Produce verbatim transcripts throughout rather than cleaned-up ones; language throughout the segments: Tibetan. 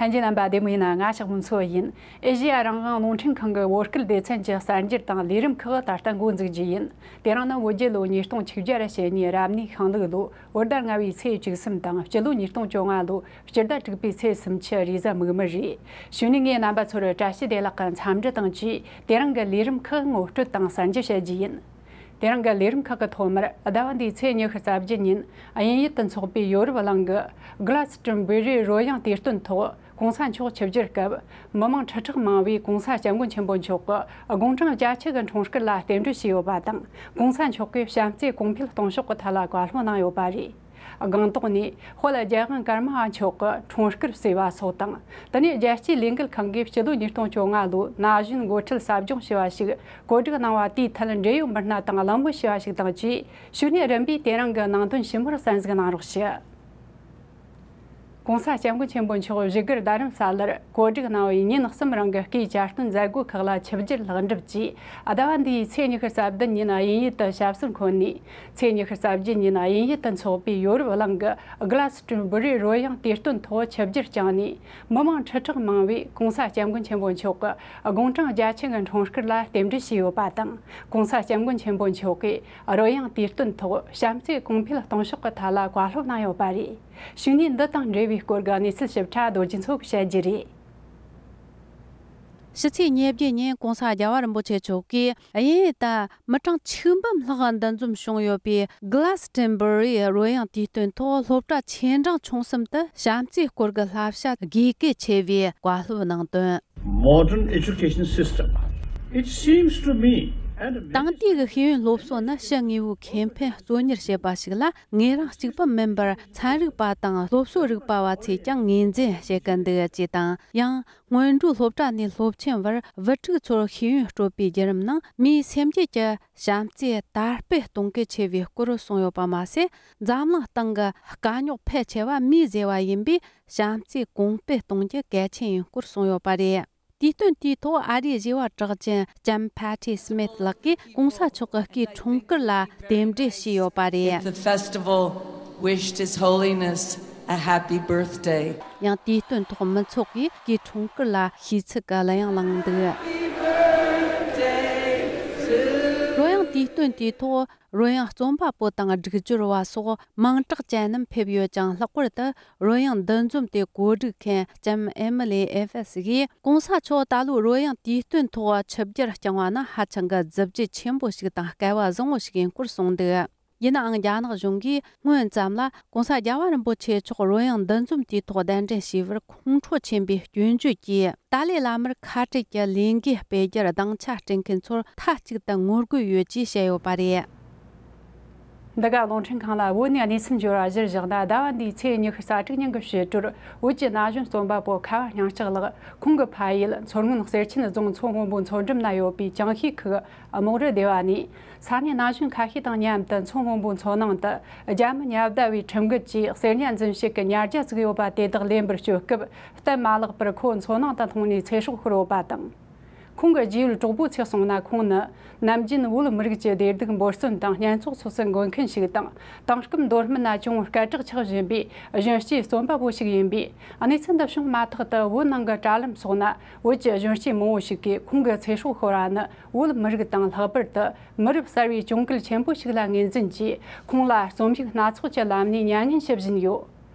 ལྷན་རྒྱས་རྣམ་པ་བདེ་མོ་ཡིན་ན། ང་ཞག་མུན་མཚོ་ཡིན། ཨེ་ཤེ་ཡ་རང་དབང་རླུང་འཕྲིན་ཁང་གི་བོད་སྐད་སྡེ་ཚན་གྱི་གསར་འགྱུར་དང་ལས་རིམ་ཁག་ད་ལྟ་འགོ་འཛུགས་རྒྱུ་ཡིན། དེ་རིང་ནི་བོད་རྒྱལ་ལོ་ཉིས་སྟོང་ཆིག་བརྒྱ་ར་ཞེ་གཉིས་རབ་གནས་ཤིང་ལུག་ལོ་བོད་ཟླ་ལྔ་བའི་ཚེས་བཅུ་གསུམ་དང་། སྤྱི་ལོ་ཉིས་སྟོང་བཅོ་ལྔ་ལོ་སྤྱི་ཟླ་དྲུག་པའི་ཚེས་སུམ་ཅུ། རེས་གཟའ་མིག་དམར་རེད། གཞུག་ནས་ངས་རྣམ་པ་ཚོར་བཀྲ་ཤིས་བདེ་ལེགས་ཀྱི་འཚམས་འདྲི་དང་བཅས། དེ་རིང་གི་ལས་རིམ་ཁག་ངོ་སྤྲོད་དང་གསར་འགྱུར་བཤད་རྒྱུ་ཡིན། དེ་རིང་གི་ལས་རིམ་ཁག་གི་ཐོག་མར། ཟླ་བ་འདིའི་ཚེས་ཉི་ཤུ་རྩ་བརྒྱད་ཉིན་དབྱིན་ཡུལ་དུ་འཚོགས་པའི་ཡོ་རོབ་གླིང་གི་Glastonbury རོལ་དབྱངས་དུས་སྟོན་ཐོག་གོང་ས་མཆོག་ཆིབས་བསྒྱུར་སྐབས། མི་མང་ཁྲི་ཕྲག་མང་བས་གོང་ས་སྐྱབས་མགོན་ཆེན་པོ་མཆོག་གི་དགུང་གྲངས་བརྒྱད་ཅུ་གི་འཁྲུངས་སྐར་ལ་རྟེན་འབྲེལ་ཞུས་ཡོད་པ་དང་། གོང་ས་མཆོག་གིས་བྱམས་བརྩེ་གོང་འཕེལ་གཏོང་ཕྱོགས་ཀྱི་ཐད་ལ་བཀའ་སློབ་གནང་ཡོད་པ་རེད། སྒང་ཏོག་ནས་དཔལ་རྒྱལ་དབང་ཀརྨ་པ་མཆོག་གི་འཁྲུངས་སྐར་བསུས་པ་སོགས་དང་། དེ་ནས་རྒྱལ་སྤྱིའི་ལས་འགུལ་ཁང་གིས་སྤྱི་ལོ་ཉིས་སྟོང་བཅོ་ལྔ་ལོའི་ན་གཞོན་འགོ་ཁྲིད་ཟབ་སྦྱོང་ཞུ་བ་ཞིག་གོ་སྒྲིག་གནང་བ་དེའི་ཐད་འབྲེལ་ཡོད་མི་སྣ་དང་གླེང་མོལ་ཞུ་བ་ཞིག་དང་བཅས། གཞུག་ནས་རིམ་པས་དེ་རིང་གི་ནང་དོན་ཞིབ་མོར་གསན་གཟིགས་གནང་རོགས་ཞུ། གོང་ས་སྐྱབས་མགོན་ཆེན་པོ་མཆོག་བཞུགས་སྒར་རྡ་རམ་ས་ལར་གོ་སྒྲིག་གནང་བའི་ཉིན་གསུམ་རིང་གི་སྐུའི་གྱ་སྟོན་མཛད་སྒོ་ཁག་ལ་ཆིབས་བསྒྱུར་ལེགས་འགྲུབ་ཀྱིས། ཟླ་བ་འདིའི་ཚེས་ཉི་ཤུ་རྩ་བདུན་ཉིན་དབྱིན་ཡུལ་དུ་ཞབས་སོར་འཁོད་ནས། ཚེས་ཉི་ཤུ་རྩ་བརྒྱད་ཉིན་དབྱིན་ཡུལ་དུ་འཚོགས་པའི་ཡོ་རོབ་གླིང་གི་Glastonbury རོལ་དབྱངས་དུས་སྟོན་ཐོག་ཆིབས་བསྒྱུར་བསྐྱངས་ནས། མི་མང་ཁྲི་ཕྲག་མང་བས་གོང་ས་སྐྱབས་མགོན་ཆེན་པོ་མཆོག་གི་དགུང་གྲངས་བརྒྱད་ཅུ་གི་འཁྲུངས་སྐར་ལ་རྟེན་འབྲེལ་ཞུས་ཡོད་པ་དང་། གོང་ས་སྐྱབས་མགོན་ཆེན་པོ་མཆོག་གིས་རོལ་དབྱངས་དུས་སྟོན་ཐོག་བྱམས་བརྩེ་གོང་འཕེལ་གཏོང་ཕྱོགས་ཀྱི་ཐད་ལ་བཀའ་སློབ་གནང་ཡོད་པ་རེད། གཞུག་ནས་འདི་དང་འབྲེལ་བའི་སྐོར་གྱི་གནས་ཚུལ་ཞིབ་ཕྲ་རྡོ་རྗེ་མཚོ་གིས་བཤད་རྒྱུ་རེད། ཕྱི་ཚེས་ཉེར་བརྒྱད་ཉིན་གོང་ས་རྒྱལ་བ་རིན་པོ་ཆེ་མཆོག་གིས་དབྱིན་ཡུལ་དུ་མི་གྲངས་ཆིག་འབུམ་ལྷག་འདུ་འཛོམས་བྱུང་ཡོད་པའི་Glastonbury རོལ་དབྱངས་དུས་སྟོན་ཐོག་སློབ་གྲྭ་ཆེ་འབྲིང་ཆུང་གསུམ་དུ་བྱམས་བརྩེའི་སྐོར་གྱི་བསླབ་བྱ་དགོས་གལ་ཆེ་བའི་བཀའ་སློབ་གནང་དོན། Modern education system. It seems to me and many དེང་དུས་ཀྱི་ཤེས་ཡོན་སློབ་གསོ་ནི་ཕྱི་དངོས་པོའི་ཁེ་ཕན་གཙོ་གཉེར་བྱེད་པ་ཞིག་ལ། ངོས་རང་གཅིག་པུ་མིན་པར་ཚན་རིག་པ་དང་སློབ་གསོ་རིག་པ་བ་ཚོས་ཀྱང་ངོས་འཛིན་བྱེད་ཀྱི་འདུག་ཅེས་དང་། ཡང་སྔོན་འགྲོའི་སློབ་གྲྭ་ནས་སློབ་ཆེན་བར་བུ་ཕྲུག་ཚོར་ཤེས་ཡོན་སྤྲོད་པའི་བརྒྱུད་རིམ་ནང་མིའི་སེམས་རྒྱུད་ཀྱི་བྱམས་བརྩེ་དར་སྤེལ་གཏོང་གལ་ཆེ་བའི་སྐོར་གསུངས་ཡོད་པ་མ་ཟད། འཛམ་གླིང་སྟེང་གི་དཀའ་རྙོག་ཕལ་ཆེ་བ་མིའི་བཟོས་པ་ཡིན་པས། བྱམས་བརྩེ་གོང་སྤེལ་གཏོང་རྒྱུ་གལ་ཆེན་ཡིན་སྐོར་གསུངས་ཡོད་པ་རེད། དུས་སྟོན་དེའི་ཐོག་ཨ་རིའི་བཞི་བ་གྲགས་ཅན་ལྕམ་Patti Smith ལགས་ཀྱིས་གོང་ས་མཆོག་གི་སྐུའི་འཁྲུངས་སྐར་ལ་རྟེན་འབྲེལ་ཞུས་ཡོད་པ་རེད། The festival wished His Holiness a happy birthday. ཡང་དུས་སྟོན་ཐོག་མི་ཚོགས་ཀྱིས་སྐུའི་འཁྲུངས་སྐར་ལ་ཤིས་ཚིག་གི་གླུ་དབྱངས་བླངས་འདུག་རོལ་དབྱངས་དུས་སྟོན་དེའི་ཐོག་རོལ་དབྱངས་རྩོམ་པ་པོ་དང་སྒྲིག་སྦྱོར་བ་སོགས་མིང་གྲགས་ཅན་རྣམས་ཕེབས་ཡོད་ཅིང་། ལྷག་པར་དུ་རོལ་དབྱངས་འདུ་འཛོམས་དེ་གོ་སྒྲིག་མཁན་ལྕམ་Emily Evans གིས། གོང་ས་མཆོག་ད་ལོའི་རོལ་དབྱངས་དུས་སྟོན་ཐོག་ཆིབས་བསྒྱུར་བསྐྱངས་པ་ནི་ཧ་ཅང་གི་གཟི་བརྗིད་ཆེན་པོ་ཞིག་དང་སྐལ་བ་བཟང་བོ་ཞིག་ཡིན་སྐོར་གསུངས་འདུག་ཡིན་ནའང་། རྒྱ་ནག་གཞུང་གིས་སྔོན་ཙམ་ལ་གོང་ས་རྒྱལ་བ་རིན་པོ་ཆེ་མཆོག་རོལ་དབྱངས་འདུ་འཛོམས་དེའི་ཐོག་གདན་འདྲེན་བྱས་པར་ཁོང་ཁྲོ་ཆེན་པོས་སྐྱོན་བརྗོད་ཀྱིས། ཏཱ་ལའི་བླ་མར་ཁ་བྲལ་གྱི་ལས་འགུལ་སྤེལ་རྒྱུར་སྡིངས་ཆ་སྤྲད་མཁན་ཚོར་མཐའ་གཅིག་ཏུ་ངོ་རྒོལ་ཡོད་ཅེས་བཤད་ཡོད་པ་རེད། འདི་ག་རླུང་འཕྲིན་ཁང་ལ། བོད་ནས་གནས་ཚུལ་འབྱོར་བ་གཞིར་བཞག་ན། ཟླ་བ་འདིའི་ཚེས་ཉི་ཤུ་རྩ་དྲུག་ཉིན་གྱི་ཕྱི་དྲོར། བོད་ཀྱི་ན་གཞོན་རྩོམ་པ་པོ་ཁ་བ་སྙིང་ལྕགས་ལགས། ཁོང་གི་ཕ་ཡུལ་མཚོ་སྔོན་གསེར་ཆེན་རྫོང་མཚོ་སྔོན་པོའི་མཚོ་འགྲམ་ན་ཡོད་པའི་ཅང་ཤིས་ཁུལ་རྨོག་རུ་སྡེ་བ་ནས། ས་གནས་ན་གཞོན་ཁ་ཤས་དང་མཉམ་དུ་མཚོ་སྔོན་པོའི་མཚོ་ནང་དུ། རྒྱ་མི་ཉ་བརྡ་བའི་ཁྲིམས་འགལ་གྱིས་གསེར་ཉ་འཛིན་བྱེད་ཀྱི་ཉ་རྒྱ་བཙུགས་ཡོད་པ་དེ་དག་ལེན་པར་སྐྱོད་སྐབས། སྟབས་མ་ལེགས་པར་ཁོ་མཚོ་ནང་དུ་ལྷུང་ནས་ཚེ་སྲོག་ཤོར་ཡོད་པ་དང་། ཁོང་གི་རྗེས་ཡོད་གྲོགས་པོའི་ཚིག་སོང་ན། ཁོང་ནི་ནམ་རྒྱུན་བོད་མི་རིགས་ཀྱི་བདེ་སྡུག་འབོར་སོན་དང་སྙན་ཚོགས་སོགས་སུ་འགོད་མཁན་ཞིག་དང་། དེང་སྐབས་མདོ་སྨད་ན་ཅུང་སྐད་གྲགས་ཆགས་བཞིན་པའི་གཞོན་སྐྱེས་རྩོམ་པ་པོ་ཞིག་ཡིན་པས། གནས་ཚུལ་འདི་བྱུང་མ་ཐག་ཏུ་བོད་ནང་གི་དྲ་ལམ་སོགས་ན་བོད་ཀྱི་གཞོན་སྐྱེས་མང་བོ་ཞིག་གིས་ཁོང་གི་ཚེ་སྲོག་ཤོར་བ་ནི་བོད་མི་རིགས་དང་། ལྷག་པར་དུ་མི་རབས་གསར་བའི་གྱོང་གུད་ཆེན་པོ་ཞིག་ལ་ངོས་འཛིན་གྱིས། ཁོང་ལ་རྩོམ་ཡིག་སྣ་ཚོགས་ཀྱི་ལམ་ནས་མྱ་ངན་ཞུ་བཞིན་ཡོད།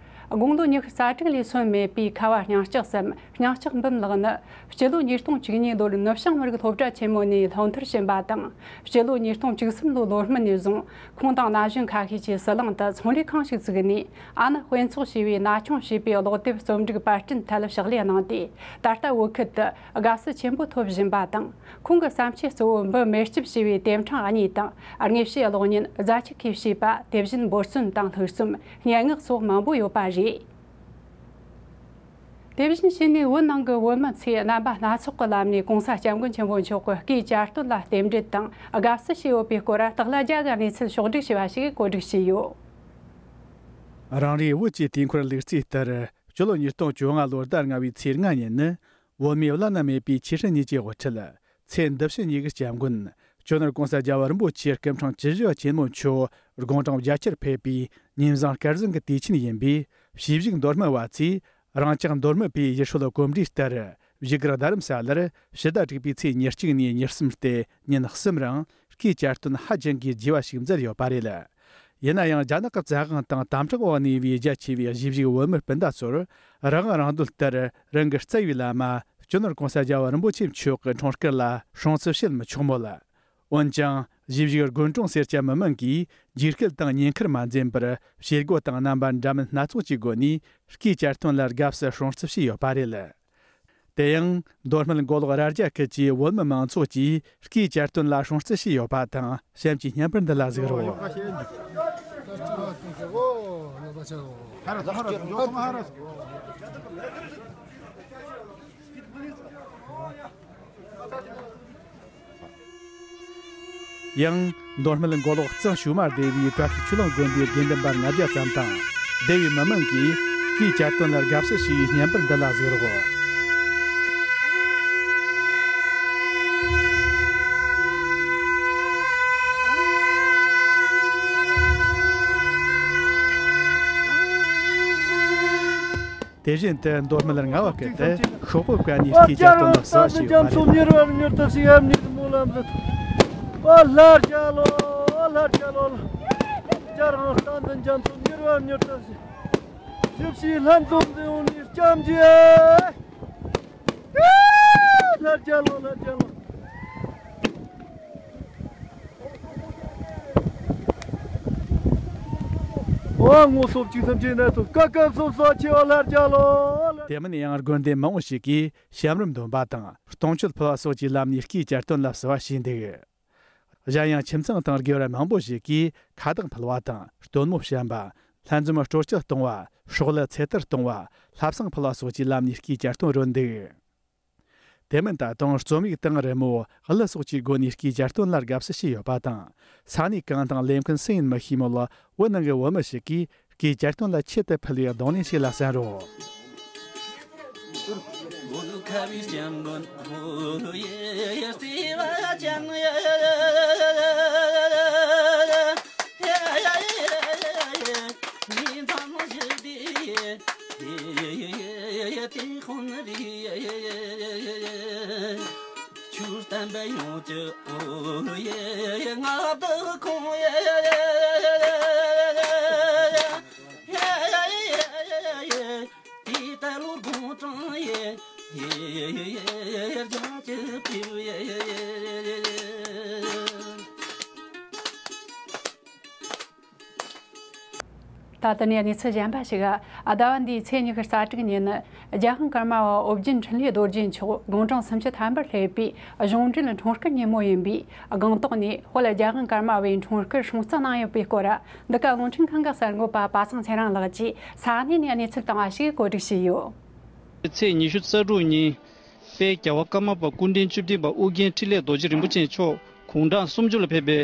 དགུང་ལོ་ཉི་ཤུ་རྩ་དྲུག་ལས་སོན་མེད་པའི་ཁ་བ་སྙིང་ལྕགས་སམ་སྙིང་ལྕགས་འབུམ་ལགས་ནི། སྤྱི་ལོ་ཉིས་སྟོང་བཅུ་གཉིས་ལོར་ནུབ་བྱང་མི་རིགས་སློབ་གྲྭ་ཆེན་མོ་ནས་སློབ་མཐར་ཕྱིན་པ་དང་། སྤྱི་ལོ་ཉིས་སྟོང་བཅུ་གསུམ་ལོའི་ལོ་སྨད་ནས་བཟུང་། ཁོང་དང་ན་གཞོན་ཁ་ཤས་ཀྱིས་ཟི་ལིང་དུ་ཚོང་ལས་ཁང་ཞིག་བཙུགས་ནས། ཨ་ནེ་དཔེ་ཚོགས་ཞེས་པའི་ན་ཆུང་བྱིས་པའི་ཀློག་དེབ་རྩོམ་སྒྲིག་པར་སྐྲུན་ཐད་ཕྱག་ལས་གནང་སྟེ། ད་ལྟ་བོད་ཁུལ་དུ་དགའ་བསུ་ཆེན་པོ་ཐོབ་བཞིན་པ་དང་། ཁོང་གི་བསམ་འཆར་གཙོ་བོ་འབུ་མེ་ལྕེབ་ཞེས་པའི་དེབ་ཕྲེང་གཉིས་དང་། དངོས་བཤུས་གློག་བརྙན་རྫ་ཆུ་ཁས་ཞེས་པ། དེ་བཞིན་འབོར་སོན་དང་ལྷུག་རྩོམ། སྙན་ངག་སོགས་མང་པོ་ཡོད་པ་རེད། དེ་བཞིན་གཤིས་ནས་བོད་ནང་གི་བོད་མི་ཚོས་རྣམ་པ་སྣ་ཚོགས་ཀྱི་ལམ་ནས་གོང་ས་སྐྱབས་མགོན་ཆེན་པོ་མཆོག་གི་སྐུའི་གྱ་སྟོན་ལ་རྟེན་འབྲེལ་དང་དགའ་བསུ་བྱས་ཡོད་པའི་སྐོར། སྟག་ལྷ་རྒྱལ་གྱི་གནས་ཚུལ་ཕྱོགས་བསྒྲིགས་བྱས་པ་ཞིག་གོ་སྒྲིག་བྱས་ཡོད། རང་རེའི་བོད་ཀྱི་དུས་འཁོར་ལུགས་རྩིས་ལྟར། སྤྱི་ལོ་ཉིས་སྟོང་བཅོ་ལྔ་ལོའི་ཟླ་ལྔ་བའི་ཚེས་ལྔ་ཉིན་ནི། བོད་མིའི་བླ་ན་མེད་པའི་ཆོས་སྲིད་གཉིས་ཀྱི་དབུ་ཁྲིད། ཚེ་འདི་ཕྱི་གཉིས་ཀྱི་སྐྱབས་མགོན། སྤྱི་ནོར་གོང་ས་རྒྱལ་བ་རིན་པོ་ཆེ་སྐུ་ཕྲེང་བཅུ་བཞི་པ་ཆེན་མོ་མཆོག་དགུང་གྲངས་བརྒྱད་ཅུར་ཕེབས་པའི་ཉིན་བཟང་སྐལ་བཟང་གི་དུས་ཆེན་ཡིན་པས། ཕྱི་བཞུགས་མདོ་སྨད་བ་ཚོས་ རང་ཅག་མདོ་སྨད་པའི་ཡུལ་སྲོལ་གོམས་འདྲིས་ལྟར། བཞུགས་སྒར་རྡ་རམ་ས་ལར་ཕྱི་ཟླ་དྲུག་པའི་ཚེས་ཉེར་གཅིག་ནས་ཉེར་གསུམ་སྟེ་ཉིན་གསུམ་རིང་སྐུའི་གྱ་སྟོན་ཧ་ཅང་གི་རྒྱས་པ་ཞིག་མཛད་ཡོད་པ་རེད། ཡིན་ན་ཡང་རྒྱ་ནག་གི་བཙན་དབང་དང་དམ་དྲག་འོག་གནས་པའི་རྒྱ་ཆེ་བའི་གཞིས་བཞུགས་བོད་མི་སྤུན་ཟླ་ཚོར་རང་དབང་རང་འདོད་ལྟར་རང་གི་རྩ་བའི་བླ་མ་སྤྱི་ནོར་༸གོང་ས་༸རྒྱལ་བ་རིན་པོ་ཆེ་མཆོག་གི་འཁྲུངས་སྐར་ལ་སྲུང་བརྩི་བྱེད་མི་ཆོག་མོད། འོན་ཀྱང་གཞིས་བཞུགས་དགོན་གྲོང་སེར་སྐྱ་མི་མང་གིས་རྗེས་སྐུལ་དང་ཉེན་ཁར་མ་འཛེམས་པར་བྱེད་སྒོ་དང་རྣམ་པ་འདྲ་མིན་སྣ་ཚོགས་ཀྱི་སྒོ་ནས་སྐུའི་གྱ་སྟོན་ལ་དགའ་བསུ་སྲུང་བརྩི་བྱས་ཡོད་པ་རེད། དེ་ཡང་མདོ་སྨད་མགོ་ལོག་རྭ་རྒྱ་ཁུལ་གྱི་བོད་མི་མང་ཚོགས་ཀྱིས་སྐུའི་གྱ་སྟོན་ལ་སྲུང་བརྩི་བྱས་ཡོད་པ་དང་གཤམ་གྱི་བརྙན་པར་འདི་ལ་གཟིགས་རོགས། ཡང་མདོ་སྨད་མགོ་ལོག་གཙང་ཕྱུག་མ་སྡེ་བའི་བྲག་ཤུལ་ཆུ་གླང་དགོན་པའི་དགེ་འདུན་པ་ལྔ་བརྒྱ་ཙམ་དང་སྡེ་བའི་མི་མང་གིས་སྐུའི་གྱ་སྟོན་ལ་དགའ་བསུ་ཞུས་པའི་བརྙན་པར་འདི་ལ་གཟིགས་རོགས། དེ་བཞིན་དུ་མདོ་སྨད་རྔ་བ་ཁུལ་དུ་ཤོག་བུ་བཀལ་ནས་སྐུའི་གྱ་སྟོན་ལ་བསུ་བ་ཞུས་ཡོད་པ་རེད། འོ་ངོ་སོབ་ཅིག་སེམས་ཅན་ནད་དུ་སྐབས་སྐབས་སོབ་སོ་ཆེ་བ་ལྷར་བྱ་ལོ། དེ་མིན་ཡང་དགོན་སྡེ་མང་བོ་ཞིག་གིས་ཞལ་མར་འདོན་པ་དང་སྟོང་མཆོད་ཕུལ་བ་སོགས་ཀྱི་ལམ་ནས་སྐུའི་གྱ་སྟོན་ལ་བསུ་བ་ཞུས་འདུག་གཞན་ཡང་ཁྱིམ་ཚང་དང་སྒེར་བ་མང་པོ་ཞིག་གིས་ཁ་བཏགས་ཕུལ་བ་དང་སྟོན་མོ་བཤམས་པ། ལྷན་འཛོམས་སྤྲོ་སྐྱིད་གཏོང་བ། སྲོག་བླུ་ཚེ་ཐར་གཏོང་བ། ལྷ་བསང་ཕུལ་བ་སོགས་ཀྱི་ལམ་ནས་སྐུའི་གྱ་སྟོན་རོལ་འདུག་དེ་མིན་ད་དུང་རྩོམ་ཡིག་དང་རི་མོ། གླུ་སོགས་ཀྱི་སྒོ་ནས་སྐུའི་གྱ་སྟོན་ལ་དགའ་བསུ་བྱས་ཡོད་པ་དང་། ས་གནས་གང་དང་ལས་མཁན་སུ་ཡིན་མི་ཤེས་མོད། བོད་ནང་གི་བོད་མི་ཞིག་གིས་སྐུའི་གྱ་སྟོན་ལ་ཆེད་དུ་ཕུལ་བའི་རྡུང་ལེན་ཞིག་ལ་གསན་རོགས། ད་ལྟ་ནས་གནས་ཚུལ་གཞན་པ་ཞིག་ཟླ་བ་འདིའི་ཚེས་ཉི་ཤུ་རྩ་དྲུག་ཉིན་རྒྱལ་དབང་ཀརྨ་པ་ཨོ་རྒྱན་འཕྲིན་ལས་རྡོ་རྗེ་མཆོག་དགུང་གྲངས་སུམ་ཅུ་ཐམ་པར་སླེབས་པའི་གཞུང་འབྲེལ་འཁྲུངས་སྐར་ཉིན་མོ་ཡིན་པས། སྒང་ཏོག་ནས་དཔལ་རྒྱལ་དབང་ཀརྨ་པའི་འཁྲུངས་སྐར་སྲུང་བརྩི་གནང་ཡོད་པའི་སྐོར། འདི་ག་རླུང་འཕྲིན་ཁང་གི་གསར་འགོད་པ་པ་སངས་ཚེ་རིང་ལགས་ཀྱིས་ས་གནས་ནས་གནས་ཚུལ་བཏང་བ་ཞིག་གོ་སྒྲིག་བྱས་ཡོད། ཚེས་ཉི་ཤུ་རྩ་དྲུག་ཉིན། དཔལ་རྒྱལ་བ་ཀརྨ་པ་སྐུ་ཕྲེང་བཅུ་བདུན་པ་ཨོ་རྒྱན་འཕྲིན་ལས་རྡོ་རྗེ་རིན་པོ་ཆེ་མཆོག་དགུང་གྲངས་སུམ་ཅུ་ལ་ཕེབས་པའི་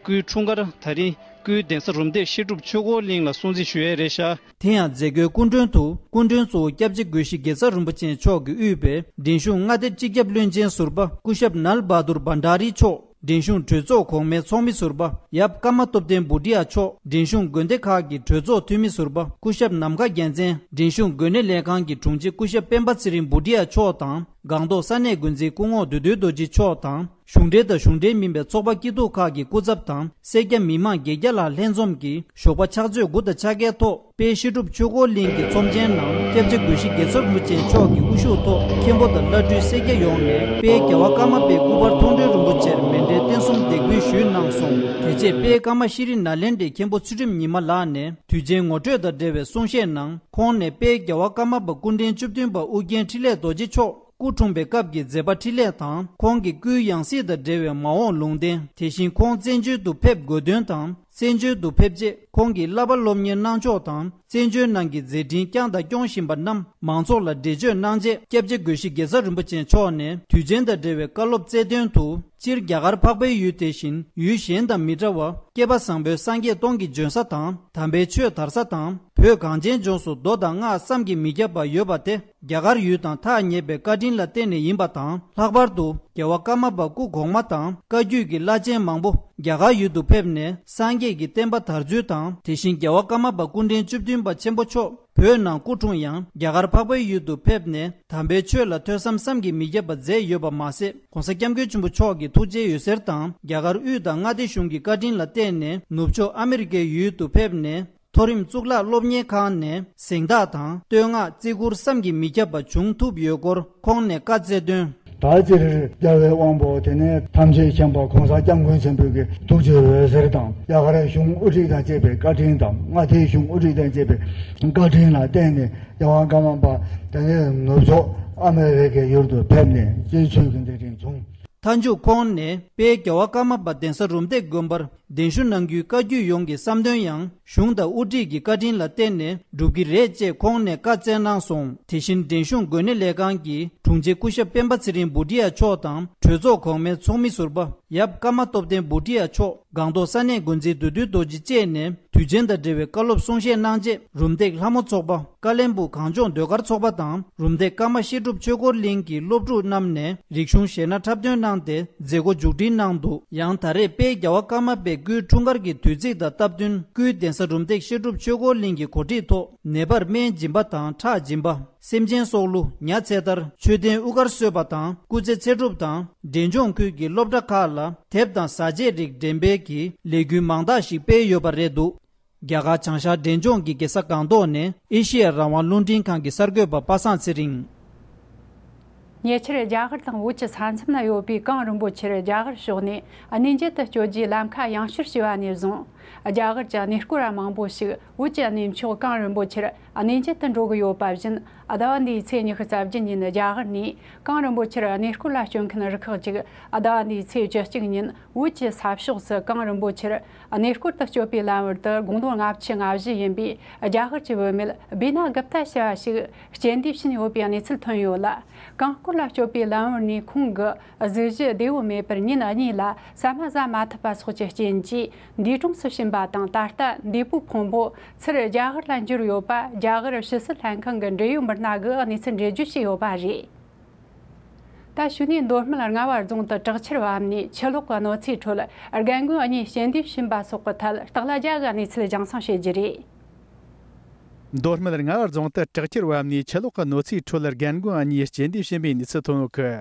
སྐུའི་འཁྲུངས་སྐར་ད་རིང་སྐུའི་གདན་ས་རུམ་བཏེག་བཤད་སྒྲུབ་ཆོས་འཁོར་གླིང་ལ་སྲུང་བརྩི་ཞུ་ཡས་རེད་ཤག་དེ་ཡང་མཛད་སྒོའི་སྐུ་མགྲོན་དུ་སྐུ་མགྲོན་གཙོ་བོ་སྐྱབས་རྗེ་དགེ་བཤེས་དགེ་ཚར་རིན་པོ་ཆེ་མཆོག་གིས་དབུས་པའི་འབྲིང་གཞུང་མངའ་སྡེ་སྤྱི་ཁྱབ་བློན་ཆེན་ཟུར་པ་སྐུ་ཞབས་ནལ་བྷ་དུར་བྷན་ཌཱ་རི་མཆོག་འབྲིང་གཞུང་གྲོས་ཚོགས་གོང་མའི་ཚོགས་མི་ཟུར་པ་ཡབ་ཀརྨ་སྟོབས་ལྡན་བྷུ་ཏི་ཡ་མཆོག་འབྲིང་གཞུང་དགོན་སྡེ་ཁག་གི་གྲོས་ཚོགས་འཐུས་མི་ཟུར་པ་སྐུ་ཞབས་ནམ་མཁའ་རྒྱལ་མཚན། འབྲིང་གཞུང་དགོན་གནས་ལས་ཁང་གི་དྲུང་ཆེ་སྐུ་ཞབས་སྤེན་པ་ཚེ་རིང་བྷུ་ཏི་ཡ་མཆོག་དང་། སྒང་ཏོག་ས་གནས་འགོ་འཛིན་སྐུ་ངོ་བདུད་འདུལ་རྡོ་རྗེ་མཆོག་དང་། གཞུང་འབྲེལ་དང་གཞུང་འབྲེལ་མིན་པའི་ཚོགས་པ་སྐྱིད་སྡུག་ཁག་གི་སྐུ་ཚབ་དང་། སེར་སྐྱ་མི་མང་བརྒྱད་བརྒྱ་ལྷག་ལྷན་འཛོམས་ཀྱིས་ཞོགས་པ་ཕྱག་ཚོད་དགུ་དང་ཕྱེད་ཀའི་ཐོག་དཔལ་བཤད་སྒྲུབ་ཆོས་འཁོར་གླིང་གི་ཚོམས་ཆེན་ནང་སྐྱབས་རྗེ་དགེ་བཤེས་དགེ་ཚར་རིན་པོ་ཆེ་མཆོག་གི་དབུ་བཞུགས་ཐོག་མཁན་པོ་དང་བླ་སྤྲུལ་སེར་སྐྱ་ཡོངས་ནས་དཔལ་རྒྱལ་བ་ཀརྨ་པའི་སྐུ་པར་མཐོང་གྲོལ་རིན་པོ་ཆེར་མཎྜལ་རྟེན་གསུམ་འདེགས་འབུལ་ཞུས་གནང་སོང་། དེ་རྗེས་དཔལ་ཀརྨ་ཤྲཱི་ནཱ་ལེནྡྲའི་མཁན་པོ་ཚུལ་ཁྲིམས་ཉི་མ་ལགས་ནས་དུས་ཆེན་ངོ་སྤྲོད་དང་འབྲེལ་བའི་གསུང་བཤད་ནང་ཁོང་ནས་དཔལ་རྒྱལ་བ་ཀརྨ་པ་སྐུ་ཕྲེང་བཅུ་བདུན་པ་ཨོ་རྒྱན་འཕྲིན་ལས་རྡོ་རྗེ་མཆོག་སྐུ་འཁྲུངས་པའི་སྐབས་ཀྱི་མཛད་པ་འཕྲིན་ལས་དང་ཁོང་གི་སྐུའི་ཡང་སྲིད་དང་འབྲེལ་བའི་མ་འོངས་ལུང་བསྟན། དེ་བཞིན་ཁོང་བཙན་བྱོལ་དུ་ཕེབས་དགོས་དོན་དང་། བཙན་བྱོལ་དུ་ཕེབས་རྗེས་ཁོང་གི་བསླབ་པ་སློབ་གཉེར་གནང་ཕྱོགས་དང་། བཙན་བྱོལ་ནང་གི་མཛད་འཕྲིན་བསྐྱངས་དང་སྐྱོང་བཞིན་པ་རྣམས་མང་ཚོགས་ལ་འགྲེལ་བརྗོད་གནང་རྗེས། སྐྱབས་རྗེ་དགེ་བཤེས་དགེ་ཚར་རིན་པོ་ཆེ་མཆོག་ནས་དུས་ཆེན་དང་འབྲེལ་བའི་བཀའ་སློབ་སྩལ་དོན་དུ། སྤྱིར་རྒྱ་གར་འཕགས་པའི་ཡུལ་དེ་བཞིན་ཡུལ་གཞན་དང་མི་འདྲ་བར། བསྐལ་པ་བཟང་པོའི་སངས་རྒྱས་སྟོང་གི་འབྱོན་ས་དང་། དམ་པའི་ཆོས་དར་ས་དང་། བོད་གངས་ཅན་ལྗོངས་སུ་མདོ་དང་སྔགས་བསམ་གྱིས་མི་ཁྱབ་པ་ཡོད་པ་དེ། རྒྱ་གར་ཡུལ་དང་ཐག་ཉེ་བའི་བཀའ་དྲིན་ལ་བརྟེན་ནས་ཡིན་པ་དང་། ལྷག་པར་དུ་རྒྱལ་བ་ཀརྨ་པ་སྐུ་གོང་མ་དང་བཀའ་བརྒྱུད་ཀྱི་བླ་ཆེན་མང་པོ་རྒྱ་གར་ཡུལ་དུ་ཕེབས་ནས་སངས་རྒྱས་ཀྱི་བསྟན་པ་དར་ཚུལ་དང་། དེ་བཞིན་རྒྱལ་བ་ཀརྨ་པ་སྐུ་ཕྲེང་བཅུ་བདུན་པ་ཆེན་པོ་མཆོག་ བོད་ནང་སྐུ་འཁྲུངས་ཡང་རྒྱ་གར་འཕགས་པའི་ཡུལ་དུ་ཕེབས་ནས་དམ་པའི་ཆོས་ལ་ཐོས་བསམ་བསམ་གྱིས་མི་ཁྱབ་པ་མཛད་ཡོད་པ་མ་ཟད། ྋགོང་ས་ྋསྐྱབས་མགོན་ཆེན་པོ་མཆོག་གི་ཐུགས་རྗེ་འོད་ཟེར་དང་རྒྱ་གར་དབུས་དང་མངའ་སྡེ་གཞུང་གི་བཀའ་དྲིན་ལ་བརྟེན་ནས་ནུབ་ཕྱོགས་ཨ་མི་རི་ཀའི་ཡུལ་དུ་ཕེབས་ནས། མཐོ་རིམ་གཙུག་ལག་སློབ་གཉེར་ཁང་ནས་གཟེངས་རྟགས་དང་བསྟོད་བསྔགས་བརྩི་བཀུར་བསམ་གྱིས་མི་ཁྱབ་པ་བྱུང་ཐུབ་ཡོད་སྐོར་ཁོང་ནས་བཀའ་སྩལ་དོན། ད་སྤྱིར་རྒྱལ་བའི་དབང་པོ་དེ་ནས་ཐམས་ཅད་མཁྱེན་པ་ྋགོང་ས་ྋསྐྱབས་མགོན་ཆེན་པོའི་གི་ཐུགས་རྗེ་འོད་ཟེར་དང་རྒྱ་གར་གཞུང་དབུ་ཁྲིད་དང་བཅས་པའི་བཀའ་དྲིན་དང་མངའ་སྡེའི་གཞུང་དབུ་ཁྲིད་དང་བཅས་པའི་བཀའ་དྲིན་ལ་བརྟེན་ནས་རྒྱལ་བ་ཀརྨ་པ་དེ་ནས་ནུབ་ཕྱོགས་ཨ་མེ་རི་ཁའི་ཡུལ་དུ་ཕེབས་ནས་སྤྱི་ཆོས་ཀྱི་མཛད་འཕྲིན་བྱུང་། མཐའ་མཇུག་ཁོང་ནས་དཔལ་རྒྱལ་བ་ཀརྨ་པ་གདན་ས་རུམ་བཏེག་དགོན་པར་གདན་ཞུ་གནང་རྒྱུའི་བཀའ་བརྒྱུད་ཡོངས་ཀྱི་བསམ་དོན་ཡང་གཞུང་དང་དབུ་ཁྲིད་ཀྱི་བཀའ་དྲིན་ལ་བརྟེན་ནས་འགྲུབ་ཀྱི་རེད་ཅེས་ཁོང་ནས་བཀའ་སྩལ་གནང་སོང་། དེ་བཞིན་འགྲེམས་གཞུང་འགོས་ནད་ལས་ཁང་གི་དྲུང་ཆེ་སྐུ་ཞབས་སྤེན་པ་ཚེ་རིང་བྷུ་ཏི་ཡ་མཆོག་དང་གྲོས་ཚོགས་གོང་མའི་ཚོགས་མི་ཟུར་པ་ཡབ་ཀརྨ་སྟོབས་ལྡན་བྷུ་ཏི་ཡ་མཆོག་སྒང་ཏོག་ས་གནས་འགོ་འཛིན་བདུད་འདུལ་རྡོ་རྗེ་བཅས་ནས་དུས་ཆེན་དང་འབྲེལ་བའི་བཀའ་སློབ་གསུང་བཤད་གནང་རྗེས་རུམ་བཏེག་ལྷ་མོ་ཚོགས་པ། བཀའ་བློན་སྦུག་གངས་ལྗོངས་ཟློས་གར་ཚོགས་པ་དང་རུམ་བཏེག་ཀརྨ་བཤད་སྒྲུབ་ཆོས་འཁོར་གླིང་གི་སློབ་ཕྲུག་རྣམས་ནས་རིག་གཞུང་གཞས་སྣ་འཁྲབ་སྟོན་གནང་སྟེ་མཛད་སྒོ་མཇུག་སྒྲིལ་གནང་འདུག་ཡང་ད་རེས་དཔལ་རྒྱལ་བ་ཀརྨ་པའི་སྐུའི་འཁྲུངས་སྐར་གྱི་དུས་ཚིགས་དང་སྟབས་བསྟུན་སྐུའི་གདན་ས་རུམ་བཏེག་བཤད་སྒྲུབ་ཆོས་འཁོར་གླིང་གི་གོ་སྒྲིག་ཐོག་ནད་པར་སྨན་སྦྱིན་པ་དང་ཁྲག་སྦྱིན་པ། སེམས་ཅན་སྲོག་བླུ། ཉ་ཚེ་ཐར། མཆོད་རྟེན་དབུ་དཀར་གསོལ་བ་དང་སྐུ་ཚེ་ཚེ་སྒྲུབ་དང་འབྲས་ལྗོངས་ཁུལ་གྱི་སློབ་གྲྭ་ཁག་ལ་དེབ་དང་ཟ་ཆས་རིགས་འགྲེམས་སྤེལ་གྱི་ལས་འགུལ་མང་དག་ཞིག་སྤེལ་ཡོད་པ་རེད་འདུག་རྒྱ་གར་བྱང་ཤར་འབྲས་ལྗོངས་ཀྱི་རྒྱལ་ས་སྒང་ཏོག་ནས་ཨེ་ཤེ་ཡ་རང་དབང་རླུང་འཕྲིན་ཁང་གི་གསར་འགོད་པ་པ་སངས་ཚེ་རིང་། ཉེ་ཆར་རྒྱ་གར་དང་བོད་ཀྱི་ས་མཚམས་ན་ཡོད་པའི་གངས་རིན་པོ་ཆེར་རྒྱ་གར་ཕྱོགས་ནས་གནས་མཇལ་དུ་བསྐྱོད་རྒྱུའི་ལམ་ཁ་ཡང་བསྐྱར་བྱས་པ་ནས་བཟུང་། རྒྱ་གར་གྱི་གནས་སྐོར་བ་མང་པོ་ཞིག་བོད་ཀྱི་གནས་མཆོག་གངས་རིན་པོ་ཆེར་གནས་མཇལ་དུ་འགྲོ་གི་ཡོད་པ་བཞིན། ཟླ་བ་འདིའི་ཚེས་ཉི་ཤུ་རྩ་བརྒྱད་ཉིན་རྒྱ་གར་ནས་གངས་རིན་པོ་ཆེར་གནས་སྐོར་ལ་བསྐྱོད་མཁན་རུ་ཁག་ཅིག་ཟླ་བ་འདིའི་ཚེས་བཅུ་གཅིག་ཉིན་བོད་ཀྱི་ས་ཕྱོགས་སུ་གངས་རིན་པོ་ཆེར་གནས་སྐོར་དུ་བསྐྱོད་པའི་ལམ་བར་དུ་དགུང་ལོ་ལྔ་བཅུ་ང་བཞི་ཡིན་པའི་རྒྱ་གར་གྱི་བུད་མེད་བི་ན་གུབ་ཏ་ཞེས་པ་ཞིག་རྐྱེན་འདས་ཕྱིན་ཡོད་པའི་གནས་ཚུལ་ཐོན་ཡོད་ལ། གངས་སྐོར་ལ་བསྐྱོད་པའི་ལམ་བར་ནས་ཁོང་གི་གཟུགས་གཞི་བདེ་བོ་མེད་པར་ཉིན་གཉིས་ལ་ཟ་མ་ཟ་མ་ཐུབ་པ་སོགས་ཀྱི་རྐྱེན་གྱིས་འདས་གྲོངས་སུ་ཕྱིན་པ་དང་། ད་ལྟ་འདས་པོའི་ཕུང་པོ་ཚུར་རྒྱ་གར་ལ་འབྱོར་ཡོད་པ་རྒྱ་གར་ཕྱི་སྲིད་ལྷན་ཁང་གི་འབྲེལ་ཡོད་མི་སྣ་གིས་གནས་ཚུལ་འགྲེལ་བརྗོད་བྱས་ཡོད་པ་རེད། ད་གཞུག་ནས་མདོ་སྨད་རྔ་བ་རྫོང་དུ་དྲག་ཆར་བབས་ནས་ཆུ་ལོག་གི་གནོད་འཚེའི་ཁྲོད་རྒན་རྒོན་གཉིས་རྐྱེན་འདས་ཕྱིན་པ་སོགས་ཀྱི་ཐད་སྟག་ལྷ་རྒྱལ་གྱིས་གནས་ཚུལ་རྒྱང་སྲིང་བྱེད་རྒྱུ་རེད། མདོ་སྨད་རྔ་བ་རྫོང་དུ་དྲག་ཆར་བབས་ནས་ཆུ་ལོག་གི་གནོད་འཚེའི་ཁྲོད་རྒན་རྒོན་གཉིས་རྐྱེན་འདས་ཕྱིན་པའི་གནས་ཚུལ་ཐོན་ཡོད་གི།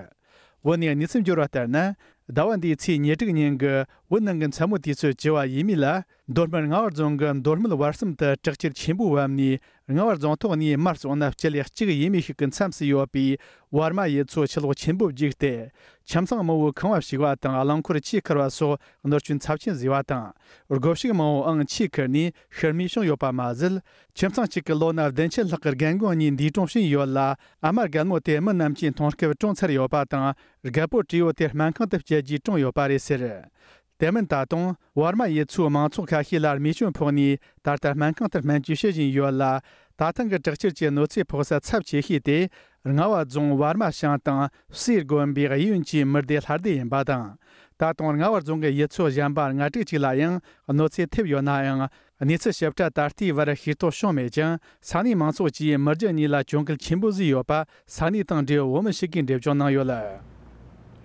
བོད་ནས་གནས་ཚུལ་འབྱོར་བ་ལྟར་ན། ཟླ་བ་འདིའི་ཚེས་ཉེར་དྲུག་ཉིན་གྱི་བོད་ནང་གི་མཚན་མོ་དུས་ཚོད་བཅུ་པ་ཡས་མས་ལ། མདོ་སྨད་རྔ་བ་རྫོང་གི་མདོ་སྨད་བར་གསུམ་དུ་དྲག་ཆར་ཆེན་པོ་བབས་ནས། རྔ་བ་རྫོང་ཐོག་ནས་མར་སོང་ན་སྤྱི་ལེ་གཅིག་ཡས་མས་ཤིག་གི་མཚམས་སུ་ཡོད་པའི་བར་མ་ཡུལ་ཚོ་ཆུ་ལོག་ཆེན་པོས་བརྒྱུགས་ཏེ། ཁྱིམ་ཚང་མང་བོའི་ཁང་བ་ཞིག་པ་དང་རླངས་འཁོར་ཆུས་ཁུར་བ་སོགས་གནོད་སྐྱོན་ཚབས་ཆེན་བཟོས་པ་དང་། སྒོ་ཕྱུགས་མང་བོའང་ཆུས་ཁུར་ནས་ཤི་རྨས་བྱུང་ཡོད་པ་མ་ཟད། ཁྱིམ་ཚང་གཅིག་གི་ལོ་ན་བདུན་ཅུ་ལྷག་གི་རྒན་རྒོན་གཉིས་འདས་གྲོངས་ཕྱིན་ཡོད་ལ། ཨ་མ་རྒན་མོ་དེ་མི་རྣམས་ཀྱིས་མཐོང་སྐབས་གྲོངས་ཚར་ཡོད་པ་དང་། རྒད་པོ་བྲེ་བོ་དེ་སྨན་ཁང་དུ་བསྐྱལ་རྗེས་གྲོངས་ཡོད་པ་རེད་ཟེར། དེ་མིན་ད་དུང་བར་མ་ཡུལ་ཚོའི་མང་ཚོགས་ཁ་ཤས་ལ་རྨས་སྐྱོན་ཕོག་ནས་ད་ལྟ་སྨན་ཁང་དུ་སྨན་བཅོས་བྱེད་བཞིན་ཡོད་ལ། ད་ཐེངས་ཀྱི་དྲག་ཆར་གྱི་གནོད་འཚེ་ཕོག་ས་ཚབས་ཆེ་ཤོས་དེ་རྔ་བ་རྫོང་བར་མ་ཞང་དང་སེར་དགོན་པའི་གཡས་གཡོན་གྱི་མི་སྡེ་ལྷ་སྡེ་ཡིན་པ་དང་། ད་དུང་རྔ་བ་རྫོང་གི་ཡུལ་ཚོ་གཞན་པ་ལྔ་དྲུག་ཅིག་ལ་ཡང་གནོད་འཚེ་ཐེབས་ཡོད་ན་ཡང་། གནས་ཚུལ་ཞིབ་ཕྲ་ད་ལྟའི་བར་ཤེས་རྟོགས་བྱུང་མེད་ཅིང་། ས་གནས་མང་ཚོགས་ཀྱིས་མི་རྒྱུ་གཉིས་ལ་གྱོང་གུན་ཆེན་པོ་བཟོས་ཡོད་པ་ས་གནས་དང་འབྲེལ་ཡོད་བོད་མི་ཞིག་གིས་འགྲེལ་བརྗོད་གནང་ཡོད།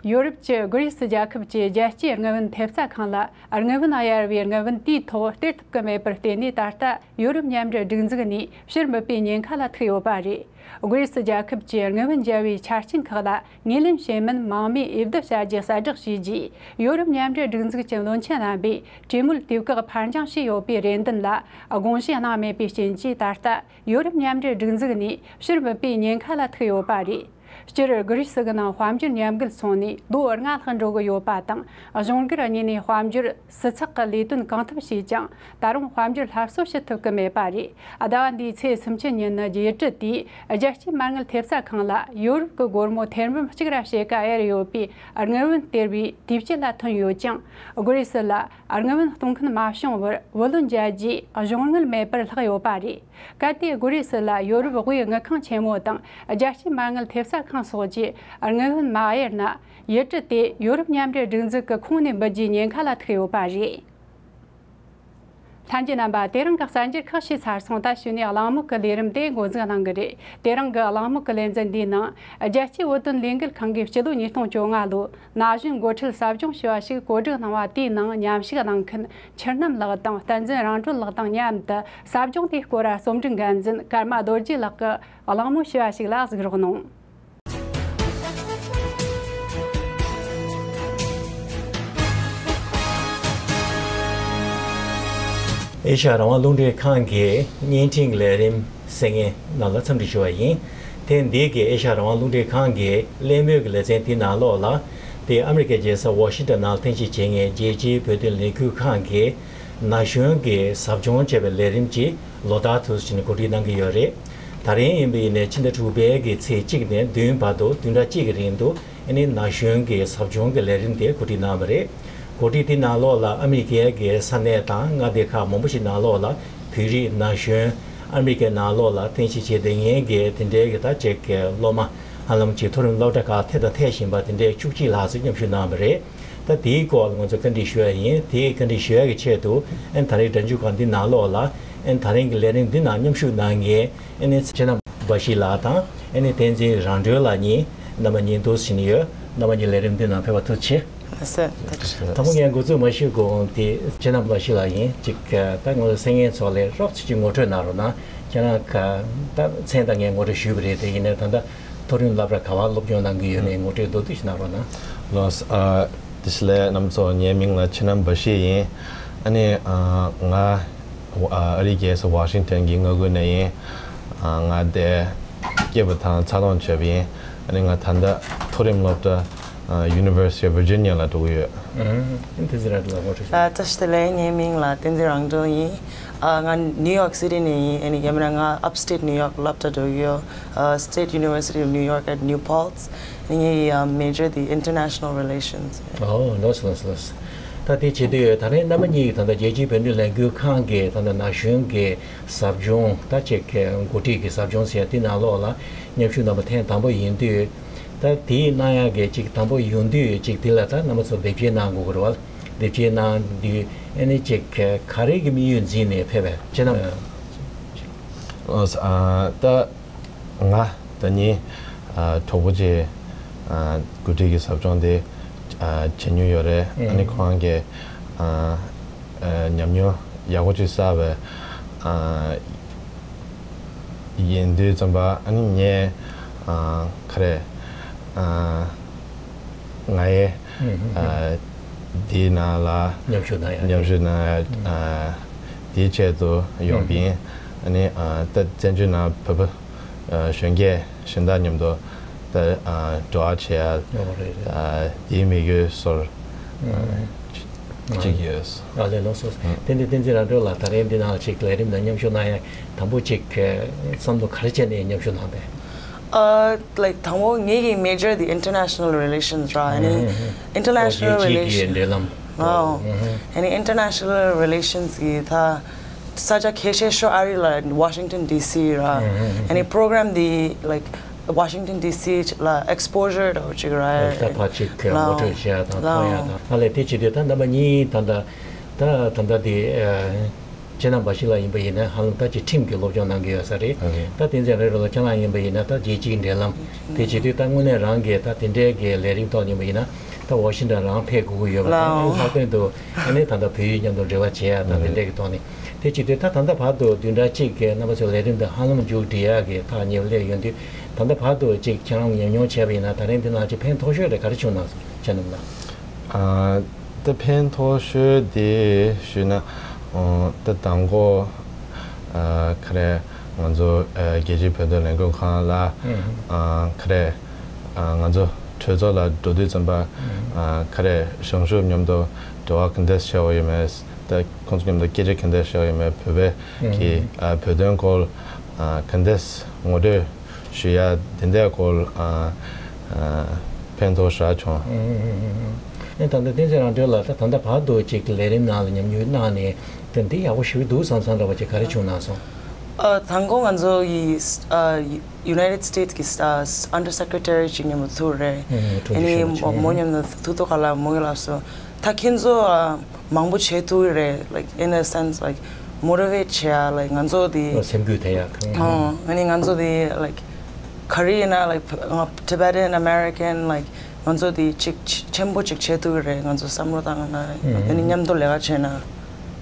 ཡོ་རོབ་ཀྱི་སྒོ་རི་སི་རྒྱལ་ཁབ་ཀྱི་རྒྱལ་སྤྱིའི་དངུལ་བུན་ཐེབས་རྩ་ཁང་ལ་དངུལ་བུན་གཡར་བའི་དངུལ་བུན་དེའི་ཐོག་སྟེར་ཐུབ་ཀྱི་མེད་པར་བརྟེན་ནས། ད་ལྟ་ཡོ་རོབ་མཉམ་འབྲེལ་སྒྲིག་འཛུགས་ནས་ཕྱིར་འབུད་པའི་ཉེན་ཁ་ལ་ཐུག་ཡོད་པ་རེད། སྒོ་རི་སི་རྒྱལ་ཁབ་ཀྱི་དངུལ་བུན་འཇལ་བའི་ཆ་རྐྱེན་ཁག་ལ་ངོས་ལེན་བྱེད་མིན་མང་མོས་འོས་བསྡུ་བྱ་རྒྱུ་གསལ་བསྒྲགས་བྱས་རྗེས། ཡོ་རོབ་མཉམ་འབྲེལ་སྒྲིག་འཛུགས་ཀྱི་བློན་ཆེན་རྣམ་པས་གྲོས་མོལ་དུས་བཀག་ཕར་འགྱངས་བྱས་ཡོད་པའི་རེ་འདུན་ལ་དགོངས་ཞུ་གནང་མེད་པའི་རྐྱེན་གྱིས། ད་ལྟ་ཡོ་རོབ་མཉམ་འབྲེལ་སྒྲིག་འཛུགས་ནས་ཕྱིར་འབུད་པའི་ཉེན་ཁ་ལ་ཐུག་ཡོད་པ་རེད། སྤྱིར་སྒོ་རི་སི་གི་ནང་དཔལ་འབྱོར་ཉམས་རྒུད་སོང་ནས་ལོ་ལྔ་ལྷག་འགྲོ་གི་ཡོད་པ་དང་། གཞུང་སྒེར་གཉིས་ནས་དཔལ་འབྱོར་ཟུར་ཚགས་ཀྱི་ལས་དོན་གང་ཐུབ་བྱས་ཀྱང་། ད་རུང་དཔལ་འབྱོར་སླར་གསོ་བྱེད་ཐུབ་ཀྱི་མེད་པ་རེད། ཟླ་བ་འདིའི་ཚེས་སུམ་ཅུ་ཉིན་ནི་ཡུལ་གྲུ་དེའི་རྒྱལ་སྤྱིའི་མ་དངུལ་ཐེབས་རྩ་ཁང་ལ་ཡོ་རོབ་ཀྱི་སྒོར་མོ་ཐེར་འབུམ་གཅིག་ར་ཕྱེད་ཀ་གཡར་ཡོད་པའི་དངུལ་བུན་སྟེར་བའི་དུས་བཅད་ལ་ཐོན་ཡོད་ཀྱང་། སྒོ་རི་སི་ལ་དངུལ་བུན་གཏོང་མཁན་མ་བྱུང་བར་བུ་ལོན་འཇལ་རྒྱུའི་གཞུང་དངུལ་མེད་པར་ལྷག་ཡོད་པ་རེད། གལ་ཏེ་སྒོ་རི་སི་ལ་ཡོ་རོབ་དབུས་དངུལ་ཁང་ཆེན་མོ་དང་རྒྱལ་སྤྱིའི་མ་དངུལ་ཐེབས་རྩ་ཁང་སོགས་ཀྱིས་དངུལ་བུན་མ་གཡར་ན། ཡུལ་གྲུ་དེ་ཡོ་རོབ་མཉམ་འབྲེལ་སྒྲིག་འཛུགས་ཀྱི་ཁོངས་ནས་འབུད་རྒྱུའི་ཉེན་ཁ་ལ་ཐུག་ཡོད་པ་རེད། ལྷན་རྒྱས་རྣམ་པ། དེ་རིང་གི་གསར་འགྱུར་ཁག་ཞིག་ཚར་སོང་། ད་གཞུག་ནས་གླེང་མོལ་གྱི་ལས་རིམ་དེ་འགོ་འཛུགས་གནང་གི་རེད། དེ་རིང་གི་གླེང་མོལ་གྱི་ལེ་ཚན་འདིའི་ནང་། རྒྱལ་སྤྱིའི་བོད་དོན་ལས་འགུལ་ཁང་གིས་སྤྱི་ལོ་ཉིས་སྟོང་བཅོ་ལྔ་ལོའི་ན་གཞོན་འགོ་ཁྲིད་ཟབ་སྦྱོང་ཞེས་པ་ཞིག་གོ་སྒྲིག་གནང་བ་དེའི་ནང་མཉམ་ཞུགས་གནང་མཁན་ཆུ་རྣམ་ལགས་དང་བསྟན་འཛིན་རང་གྲོལ་ལགས་དང་མཉམ་དུ་ཟབ་སྦྱོང་དེའི་སྐོར་རྩོམ་སྒྲིག་འགན་འཛིན་ཀརྨ་རྡོ་རྗེ་ལགས་ཀྱིས་གླེང་མོལ་ཞེས་པ་ཞིག་ལ་གཟིགས་རོགས་གནང་། ཨེ་ཤ་ཡ་རང་དབང་རླུང་འཕྲིན་ཁང་གི་བརྙན་འཕྲིན་ལས་རིམ་གསན་མཁན་རྣམས་ལ་འཚམས་འདྲི་ཞུ་བ་ཡིན། ཐེངས་འདིའི་གི་ཨེ་ཤ་ཡ་རང་དབང་རླུང་འཕྲིན་ཁང་གི་གླེང་མོལ་གྱི་ལེ་ཚན་དེའི་ནང་ལོགས་ལ། དེ་ཨ་མི་རི་ཀའི་རྒྱལ་ས་ཝ་ཤིང་ཏོན་ནང་རྟེན་གཞི་བྱེད་མཁན་རྒྱལ་སྤྱིའི་བོད་དོན་ལས་འགུལ་ཁང་གིས་ན་གཞོན་གྱི་ཟབ་སྦྱོང་ཅེས་པའི་ལས་རིམ་གྱི་ལོ་ལྟར་དུ་ཕྱིན་ནས་གོ་སྒྲིག་གནང་གི་ཡོད་རེད། ད་རིང་ཡིན་པ་ཡིན་ནའི་ཕྱི་ཟླ་དྲུག་པའི་གི་ཚེས་གཅིག་ནས་བདུན་བར་དུ་བདུན་ཕྲག་གཅིག་གི་རིང་དུ་ཨ་ནི་ན་གཞོན་གྱི་ཟབ་སྦྱོང་གི་ལས་རིམ་དེ་གོ་སྒྲིག་གནང་བ་རེད། གོ་སྒྲིག་དེ་ནང་ལོགས་ལ་ཨ་མི་རི་ཀའི་གི་ས་གནས་དང་མངའ་སྡེ་ཁག་མང་པོ་ཞིག་ནང་ལོགས་ལ་བོད་རིགས་ན་གཞོན་ཨ་མི་རི་ཀའི་ནང་ལོགས་ལ་རྟེན་གཞི་བྱས་བསྡད་མཁན་གྱི་དེ་འདྲའི་གི་ད་ཅིག་གི་སློབ་མ་ཧ་ལམ་ཅིག་མཐོ་རིམ་སློབ་གྲྭ་ཁག་ཐད་དང་ཐད་བཞིན་པ་དེ་འདྲའི་བཅུ་གཅིག་ལྷག་ཙམ་མཉམ་ཞུགས་གནང་བ་རེད། ད་དེའི་སྐོར་ལ་ང་ཚོ་བཀའ་འདྲི་ཞུ་ཡ་ཡིན། དེའི་བཀའ་འདྲི་ཞུ་ཡ་གི་ཆེད་དུ་ཨན་ད་རེས་སྒྲ་འཇུག་ཁང་འདི་ནང་ལོགས་ལ་ཨན་ད་རིང་གི་ལས་རིམ་འདི་ནང་མཉམ་ཞུགས་གནང་མཁན་ཨན་ནི་ཆེ་ན་འབའ་ཞིག་ལགས་དང་ཨན་ནི་བསྟན་འཛིན་རང་གྲོལ་ལགས་གཉིས་རྣམ་པ་གཉིས་འདུག་ཟིན་ཡོད། རྣམ་པ་གཉིས་ལས་རིམ་འདི་ནང་ཕེབས་པ་ཐུགས་རྗེ་ཆེ། ཨ་སེ། དང་པོ་ངས་འགོ་འཛུགས་མ་ཞུས་གོང་དེ་ཆེ་ན་འབའ་ཞིག་ལགས་ཡིན། ཅིག་ད་ང་ཚོ་གསན་མཁན་ཚོ་ལ་རོབ་ཙམ་ཅིག་ངོ་སྤྲོད་གནང་རོགས་གནང་། ཁྱེད་རང་ག་ད་མཚན་དང་ངས་ངོ་སྤྲོད་ཞུས་པ་རེད། དེ་ཡིན་ནའི་ད་ལྟ་མཐོ་རིམ་སློབ་གྲྭ་ག་བར་སློབ་སྦྱོང་གནང་གི་ཡོད་མེད་ངོ་སྤྲོད་མདོར་བསྡུས་ཤིག་གནང་རོགས་གནང་། ལགས། ཨ། བདེ་ལེགས་རྣམ་ཚོ། ངའི་མིང་ལ་ཆེ་ན་འབའ་ཞིག་ཡིན། ཨ་ནི་ཨ་ང་ཨ་རིའི་རྒྱལ་ས་ཝ་ཤིང་ཏོན་གྱི་མངའ་ཁུལ་ནས་ཡིན། ཨ་ང་དེ་སྐྱེས་པ་དང་འཚར་ལོངས་བྱས་པ་ཡིན། ཨ་ནི་ང་ད་ལྟ་མཐོ་རིམ་སློབ་གྲྭ་ཨ་University of Virginia ལ་འགྲོ་གི་ཡོད། ཨུམ། བསྟན་འཛིན་རང་གྲོལ་ལགས་ངོ་སྤྲོད་ཞུ། ཨ། བཀྲ་ཤིས་བདེ་ལེགས། ངའི་མིང་ལ་བསྟན་འཛིན་རང་གྲོལ་ཡིན། ཨ། ང་New York City ནས་ཡིན། ཨ་ནི་ཡང་མིན་ན་ང་Upstate New York སློབ་གྲྭ་འགྲོ་གི་ཡོད། ཨ། State University of New York at New Paltz། ཨ་ནི་ངའི་ཨ་major དེ་International Relations། ཨོ། ལགས་སོ་ལགས་སོ་ལགས་སོ། ད་དེ་བྱེད་དུས་ད་རེས་རྣམ་པ་གཉིས་ཀྱིས་ད་ལྟ་རྒྱལ་སྤྱིའི་བོད་དོན་ལས་འགུལ་ཁང་གི་ད་ལྟ་ན་གཞོན་གྱི་ཟབ་སྦྱོང་ད་ཅིག་གི་འགོ་ཁྲིད་ཀྱི་ཟབ་སྦྱོང་ཟེར་དེ་ནང་ལོགས་ལ་མཉམ་ཞུགས་གནང་བ་ཐེངས་དང་པོ་ཡིན་དུས། ད་དེའི་གནང་ཡག་གི་ཅིག་དང་པོ་ཡོང་དུས་ཅིག་དེ་ལ་ད་རྣམ་པ་ཚོ་དེབ་སྐྱེལ་གནང་དགོས་ཀྱི་རེད་བ། དེབ་སྐྱེལ་གནང་དུས་ཨ་ནི་ཅིག་ག་རེ་གི་དམིགས་ཡུལ་འཛིན་ནས་ཕེབས་པས་ཅེ་ན། ཨ་ད་ང་ད་ནི་ཨ་གྲོགས་པོ་ཅིག་ཨ་འགོ་ཁྲིད་ཀྱི་ཟབ་སྦྱོང་དེ་ཨ་བྱེད་མྱོང་ཡོད་རེད། ཨ་ནི་ཁོང་གིས་ཨ་ཨ་ཉམས་མྱོང་ཡག་པོ་ཅིག་བསགས་པའི་ཨ་ཡིན་དུས་ཙམ་པ། ཨ་ནི་ངས་ཨ་ག་རེ་ཨ་ང་ཡི་ཨ་འདིའི་ནང་ལ་མཉམ་ཞུགས་གནང་ཡ་མཉམ་ཞུགས་གནང་ཡ་ཨ་དེའི་ཆེད་དུ་ཡོང་པ་ཡིན། ཨ་ནི་ཨ་ད་བཙན་བྱོལ་ནང་བོད་པ་ཨ་གཞོན་སྐྱེས་གཞན་དག་མཉམ་དུ་ད་ཨ་འགྲོ་བ་བྱེད་ཡ་ཨོ་རེད་རེད། ཨ་དེའི་དམིགས་ཡུལ་སོར་ཨ་གཅིག་ཡོད། ཨ་ལས། ལགས་སོ། དེ་འདི་བསྟན་འཛིན་རང་གྲོལ་ལགས་ད་རེས་འདི་ནང་ཅིག་ལས་རིམ་ནང་མཉམ་ཞུགས་གནང་ཡ་དང་པོ་ཅིག་བསམ་བློ་ག་རེ་བྱས་ནས་མཉམ་ཞུགས་གནང་པས། ཨ་like དང་པོ་ངེད་ཀྱི་major དེ་International Relations ར། ཨ་ནི་International Relations། ཨོ། ཨ་ནི་International Relations གི་ད་ས་ཆ་ཁ་ཤས་ཤོག་ཨ་རི་ལ་Washington D C ར། ཨ་ནི་program དེ་like Washington D C ལ་exposure འདྲ་བོ་ཅིག་ར། ད་ཕར་ཅིག་ངོ་སྤྲོད་བྱེད་ཡ་དང་མཐོང་ཡ་དང་། ཨ་ལས། དེ་བྱེད་དུས་ད་རྣམ་པ་གཉིས་ད་ལྟ་ད་ད་ལྟ་དེ་ཨ་ཁྱེད་རྣམ་པ་ཞིག་ལ་ཡིན་པ་ཡིན་ན་ཧ་ལམ་ད་ཅིག་ཁྲིམས་ཀྱི་སློབ་སྦྱོང་གནང་གི་ཡོད་ས་རེད། ད་བསྟན་འཛིན་རང་གྲོལ་ལགས་ཁྱེད་རང་ཡིན་པ་ཡིན་ན་ད་རྒྱལ་སྤྱིའི་འབྲེལ་ལམ་དེ་བྱེད་དུས་ད་དངོས་གནས་རང་གིས་ད་དེ་འདྲའི་གི་ལས་རིམ་ཐོག་ཡིན་པ་ཡིན་ན་ད་ཝ་ཤིང་ཏོན་རང་ཕེབས་དགོས་ཀྱི་ཡོད་པ་དང་། ལྷག་དོན་དུ་ཨ་ནི་ད་ལྟ་བོད་ཡིག་མཉམ་དུ་འབྲེལ་བ་བྱེད་ཡ་དང་དེ་འདྲའི་གི་ཐོག་ནས། དེ་བྱེད་དུས་ད་ད་ལྟ་བར་དུ་བདུན་ཕྲག་གཅིག་གི་རྣམ་པ་ཚོའི་ལས་རིམ་འདི་ཧ་ལམ་མཇུག་སྒྲིལ་ཡག་གི་ཐག་ཉེ་བ་སླེབས་ཡོང་དུས། ད་ལྟ་བར་དུ་ཅིག་ཁྱེད་རང་ཉམས་མྱོང་བྱས་པ་ཡིན་ན་ད་རིང་འདི་ནང་ཅིག་ཕན་ཐོགས་ཤོས་དེ་ག་རེ་བྱུང་ན་ཆ་ནམ་ལ། ཨ་ད་ཕན་ཐོགས་ཤོས་དེ་ཞུས་ན། ཨོ་ད་དང་པོ་ཨ་ག་རེ་ང་ཚོ་ཨ་རྒྱལ་སྤྱིའི་བོད་དོན་ལས་འགུལ་ཁང་ལ་ཨ་ག་རེ་ཨ་ང་ཚོ་གྲོས་ཚོགས་ལ་འགྲོ་དུས་ཙམ་པ་ཨ་ག་རེ་གཞུང་ཞབས་མཉམ་དུ་འབྲེལ་བ་ག་འདྲས་བྱས་པ་ཡོད་མེད། ད་ཁོང་ཚོ་མཉམ་དུ་སྐད་ཆ་ག་འདྲས་བཤད་ཡོད་མེད། བོད་པའི་གི་ཨ་བོད་དོན་སྐོར་ཨ་ག་འདྲས་ངོ་སྤྲོད་ཞུ་ཡ་དེ་འདྲའི་སྐོར་ཨ་ཨ་ཕན་ཐོགས་ཞེ་དྲག་བྱུང་། ཨེ་ད་ལྟ་བསྟན་འཛིན་རང་གྲོལ་ལགས་ད་ད་ལྟ་བར་དུ་ཅིག་ལས་རིམ་ནང་ལ་ཉམས་མྱོང་གནང་ནས་དེ་འདི་ཡག་པོ་ཞིག་འདུག་བསམ་བསམ་འདྲ་བ་ཅིག་ག་རེ་བྱུང་གནང་སོང་། ཨ་དང་པོ་ང་ཚོ་ཡི་ཨ་United States གི་ཨ་Under Secretary ཅིག་མཉམ་དུ་ཐུག་རེད། ཨེ་ནི་མོ་མཉམ་དུ་ཐུག་ཐུག་ག་ལ་མོ་གི་ལབ་སོང་། ད་ཁྱེད་ཚོ་ཨ་མང་པོ་བྱེད་ཐུབ་ཀྱི་རེད། Like, in a sense, like, motivate བྱེད་ཡ། Like, ང་ཚོ་དེ། ཨོ། སེམས་འགུལ་ཐེབས་ཡ་གང་། ཨོ། ཨ་ནི་ང་ཚོ་དེ། Like, ག་རེ་ཡིན་ན། Like, ང་Tibetan American, like, ང་ཚོ་དེ་ཅིག་ཆེན་པོ་ཅིག་བྱེད་ཐུབ་ཀྱི་རེད། ང་ཚོ་བསམ་བློ་བཏང་ན། ཨ་ནི་མཉམ་དུ་ལས་ཀ་བྱས་ན།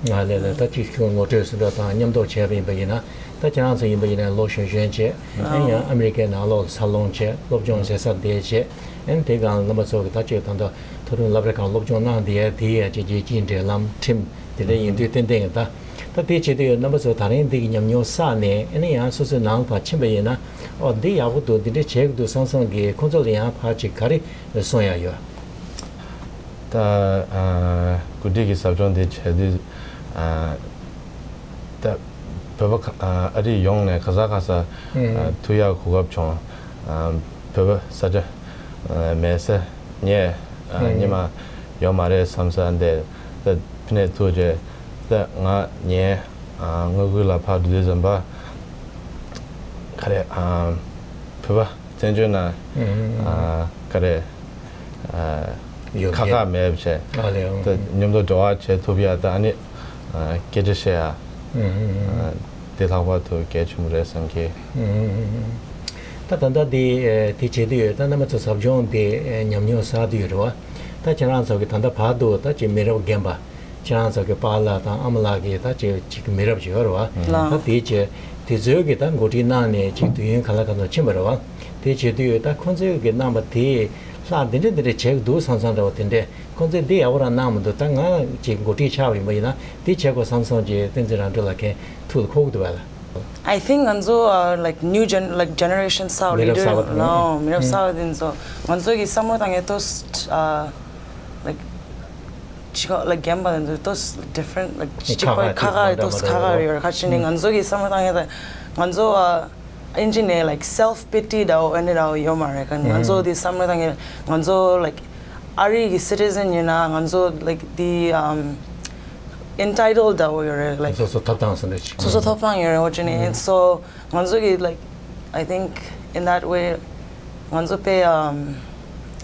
ང་ལས་ལས་ད་ཅིག་ཁྱོད་ངོ་སྤྲོད་སུ་འདྲ་དང་མཉམ་དུ་བྱས་པ་ཡིན་པ་ཡིན་ན། ད་ཁྱེད་རང་ཚོ་ཡིན་པ་ཡིན་ན་ལོ་གཞོན་གཞོན་བྱས། ཨ་ནི་ཡང་ཨ་མི་རི་ཀའི་ནང་ལོགས་ལ་འཚར་ལོངས་བྱས། སློབ་སྦྱོང་བྱེད་ས་འདིར་བྱས། ཨ་ནི་དེ་སྒང་ལ་རྣམ་པ་ཚོ་གི་ད་ཅིག་ད་ལྟ་མཐོ་རིམ་སློབ་གྲྭ་ཁག་སློབ་སྦྱོང་གནང་བསྡད་ཡ་དེ་ཡ་ཅིག་རྒྱལ་སྤྱིའི་འབྲེལ་ལམ་ཁྲིམས་དེ་འདྲ་ཡིན་དུས། ཏན་ཏན་གི་ད་ད་དེ་བྱེད་དུས་རྣམ་པ་ཚོ་ད་རིང་འདི་གི་ཉམས་མྱོང་བསགས་ནས། ཨ་ནི་ཡང་སོ་སོའི་ནང་ཕར་ཕྱིན་པ་ཡིན་ན། ཨོ། འདི་ཡག་པོ་འདུག་འདི་འདྲ་བྱེད་དགོས་འདུག་བསམ་བསམ་གི་ཁོང་ཚོ་ལ་ཡང་ཕར་ཅིག་ག་རེ་གསུང་ཡ་ཡོད། ད་ཨ་གོ་སྒྲིག་གི་ཟབ་སྦྱོང་འདི་བྱེད་དུས། ཨ་ད་བོད་པ་ཁ་ཨ་རི་ཡོངས་ནས་ག་ས་ག་ས་ཨ་ཐུག་ཡག་གོ་སྐབས་བྱུང་། ཨ་བོད་པ་ས་ཆ་ཨ་མེད་ས་ངས་ཨ་ཨ་སྔོན་མ་ཡོད་མ་རེད་བསམ་ས་འདི། ད་ཕི་ནས་ཐུག་རྗེས་ད་ང་ངའི་ཨ་དངོས་ཁུལ་ལ་ཕར་འགྲོ་དུས་ཙམ་པ། ག་རེ། ཨ་བོད་པ་བཙན་བྱོལ་ནང་ཨ་ག་རེ། ཨ་ཡོད་ཁག་ཁག་མེད་པ་བྱས། ཨ་ལས། ད་མཉམ་དུ་འབྲེལ་བ་བྱེད་ཐུབ་ཡ། ད་ཨ་ནི་ཨ་སྐད་ཆ་བཤད་ཡ། ཨ་དེ་ལྷག་པར་དུ་གལ་ཆེན་པོ་རེད་བསམ་གི། ད་ད་ལྟ་དེ་དེ་བྱེད་དུས་ད་རྣམ་པ་ཚོ་ཟབ་སྦྱོང་དེ་ཉམས་མྱོང་བསགས་དུས་རེད་བ། ད་ཁྱེད་རང་ཚོ་གི་ད་ལྟ་བར་དུ་ད་ཅིག་མི་རབས་རྒན་པ། ཁྱེད་རང་ཚོ་གི་པཱ་ལགས་དང་ཨ་མ་ལགས་ཀྱི་ད་ཅིག་ཅིག་མི་རབས་ཅིག་ཡོད་རེད་བ། ལགས། ད་དེ་ཅིག་དེ་ཚོའི་གི་ད་འགོ་ཁྲིད་གནང་ནས་ཅིག་དུས་ཡུན་ག་ལ་ག་ཚོད་ཕྱིན་པ་རེད་བ། དེ་བྱེད་དུས་ད་ཁོང་ཚོའི་གི་གནང་བ་དེ་ལྷག་འདི་འདྲ་འདི་འདྲ་བྱེད་དགོས་འདུག་བསམ་བསམ་འདྲ་བ་དེ་འདྲས། ཁོང་ཚོས་འདི་ཡག་པོ་རང་གནང་མི་འདུག་ད་ང་ཅིག་འགོ་ཁྲིད་ཆགས་པ་ཡིན་པ་ཡིན་ན་འདི་བྱེད་དགོས་བསམ་བསམ་ཅིག་བསྟན་འཛིན་རང་གྲོལ་ལགས་ཁྱེད་ཐུགས་ལ་འཁོར་གི་འདུག་བ་ལ། I think ང་ཚོ་ཨ་like new gen, like, generation གསར་པ། མི་རབས་leader གསར་པ་དེ། ལའོ། མི་རབས་གསར་པ་དེ་ཚོ་ང་ཚོ་གི་བསམ་བློ་བཏང་མཁན་ཏོག་ཙམ་ཨ་like ཅིག་like རྒན་པ་དེ་ཚོ་ཏོག་ཙམ་different, like ཅིག་ཁག་ཁག་ཁག་ཁག་ཅིག་ཏོག་ཙམ་ཁག་ཁག་རེ་ཡོད་རེད། ཁ་ཅིག་ནས་ང་ཚོ་གི་བསམ་བློ་བཏང་མཁན་ད་ང་ཚོ་ཨ་ཨིན་ཇི་ནས་like self pity འདྲ་བོ་ཨེ་འདྲ་འདྲ་བོ་ཡོད་མ་རེད། ཁ་ང་ཚོ་དེ་བསམ་བློ་བཏང་མཁན་ང་ཚོ་like ཨ་རི་གི་citizen ཡིན་ན་ང་ཚོ་like དེ་um entitled འདྲ་བོ་ཡོད་རེད། Like སོ་སོ་ཐོབ་ཐང་སོ་འདྲ་ཅིག་སོ་སོ་ཐོབ་ཐང་ཡོད་རེད། འོ་ཅི་ནས་so ང་ཚོ་གི་like I think in that way ང་ཚོ་དཔེ་um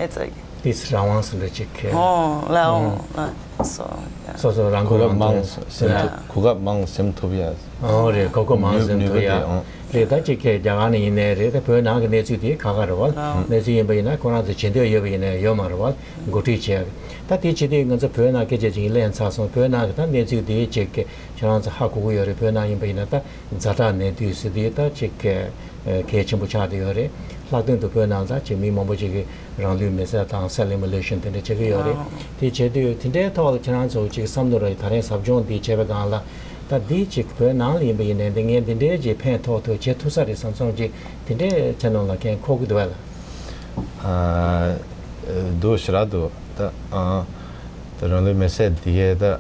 it's like དེ་རང་དབང་སོ་འདྲ་ཅིག་གི། ཨོ་ལའོ། ཨོ་ལ་so yeah སོ་སོ་རང་གོ་གོ་སྐབས་རང་མང་ཐོན། སེམས་ཐུབ། yeah གོ་སྐབས་མང་སེམས་ཐུབ་ཡ། ཨོ་རེད། གོ་སྐབས་མང་ནུས་སེམས་ནུས་ཐུབ་པ་ཡ། དེ་ཨོ། རེད། ད་ཅིག་གི་རྒྱ་གར་ནས་ཡིན་ནའི་རེད། ད་བོད་ནང་གི་གནས་ཚུལ་དེ་ཁག་ཁག་རེད་བ། ཨོ། གནས་ཚུལ་ཡིན་པ་ཡིན་ན་ཁོ་རང་ཚོ་བྱེད་འདོད་ཡོད་པ་ཡིན་ནའི་ཡོད་མ་རེད་བ། འགོ་ཁྲིད་བྱས། ད་དེ་བྱེད་དུས་ང་ཚོ་བོད་ནང་སྐད་ཆ་ཅིག་གླེང་ཚར་སོང་། བོད་ནང་གི་ད་གནས་ཚུལ་དེ་ཅིག་གི་ཁྱེད་རང་ཚོ་ཧ་གོ་གི་ཡོད་རེད། བོད་ནང་ཡིན་པ་ཡིན་ན་ད་ཛ་དྲག་གནས་དུས་སུ་དེ་ད་ཅིག་གི་གལ་ཆེན་པོ་ཆགས་བསྡད་ཡོད་རེད། ལྷག་དོན་དུ་བོད་ནང་ད་ཅིག་མི་མང་པོ་ཅིག་གིས་རང་ལུས་མེར་སྲེག་དང་self immolation དེ་འདྲ་བྱེད་ཀྱི་ཡོད་རེད། ཨོ། དེ་བྱེད་དུས་དེ་འདྲའི་ཐོག་ལ་ཁྱེད་རང་ཚོ་ཅིག་བསམ་བློ་རེ་ད་རིང་ཟབ་སྦྱོང་འདི་བྱས་པའི་སྒང་ལ་ད་འདི་ཅིག་བོད་ནང་ལ་ཡིན་པ་ཡིན་ནའི་འདི་ངས་འདི་འདྲའི་ཅིག་ཕན་ཐོགས་ཐུབ་བྱེད་ཐུབ་ས་རེད་བསམ་བསམ་ཅིག་དེ་འདྲའི་ཁྱེད་རྣམས་ལ་ཁྱེད་འཁོར་གྱི་འདུག་བས་ལ། ཨ་འདུག་ཞེ་དྲག་འདུག་ད་ཨ་ད་རང་ལུས་མེར་སྲེག་འདི་གས་ད་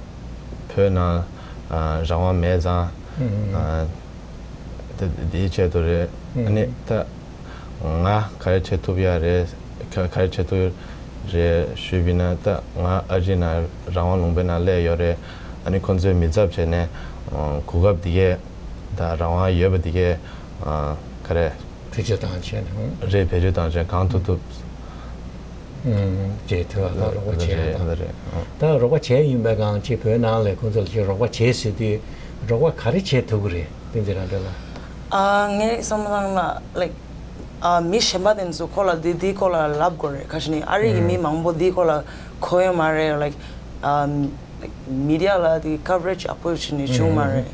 བོད་ནང་ཨ་རང་དབང་མེད་ཙང་། ཨ་ད་འདིའི་ཆེད་དུ་རེད། ཨ་ནི་ད་ང་ག་རེ་བྱེད་ཐུབ་ཡ་རེད། ག་ག་རེ་བྱེད་ཐུབ་རེད་ཞུས་པ་ཡིན་ན། ད་ང་ཨ་རི་ནང་རང་དབང་ལུང་པའི་ནང་སླེབས་ཡོད་རེད། ཨ་ནི་ཁོང་ཚོས་མི་ཚབ་བྱས་ནས་ཨ་གོ་སྐབས་འདི་གས་ད་རང་དབང་ཡོད་པ་འདི་གས་ཨ་ག་རེ་བེད་སྤྱོད་བཏང་བྱས་ནས། ཨང་། རེད། བེད་སྤྱོད་བཏང་བྱས་གང་ཐུབ་ཐུབ། ཨང་། བྱེད་ཐུབ་ཡ་ལ་རོགས་པ་བྱས་ཡ་དང་། རེད་རེད། ཨང་། ད་རོགས་པ་བྱས་ཡིན་པའི་སྒང་ཅིག་བོད་ནང་ལ་ཁོང་ཚོ་ལ་ཅིག་རོགས་པ་བྱས་ཟེར་དུས་རོགས་པ་ག་རེ་བྱས་ཐུབ་ཀྱི་རེད། བསྟན་འཛིན་རང་གྲོལ་ལགས། ཨ་ངའི་བསམ་བློ་བཏང་ན་like ཨ་མི་གཞན་པ་དེ་ཚོ་ཁོ་ལ་འདི་འདི་སྐོར་ལ་ལབ་དགོས་རེད། ཁ་ཤས་ནི་ཨ་རི་གི་མི་ཨང་། མང་པོ་འདི་སྐོར་ལ་གོ་ཡོད་མ་རེད། Like ཨ་like media ལ་དེ་coverage ཡག་པོ་བྱས་ནས་བྱུང་མ་རེད།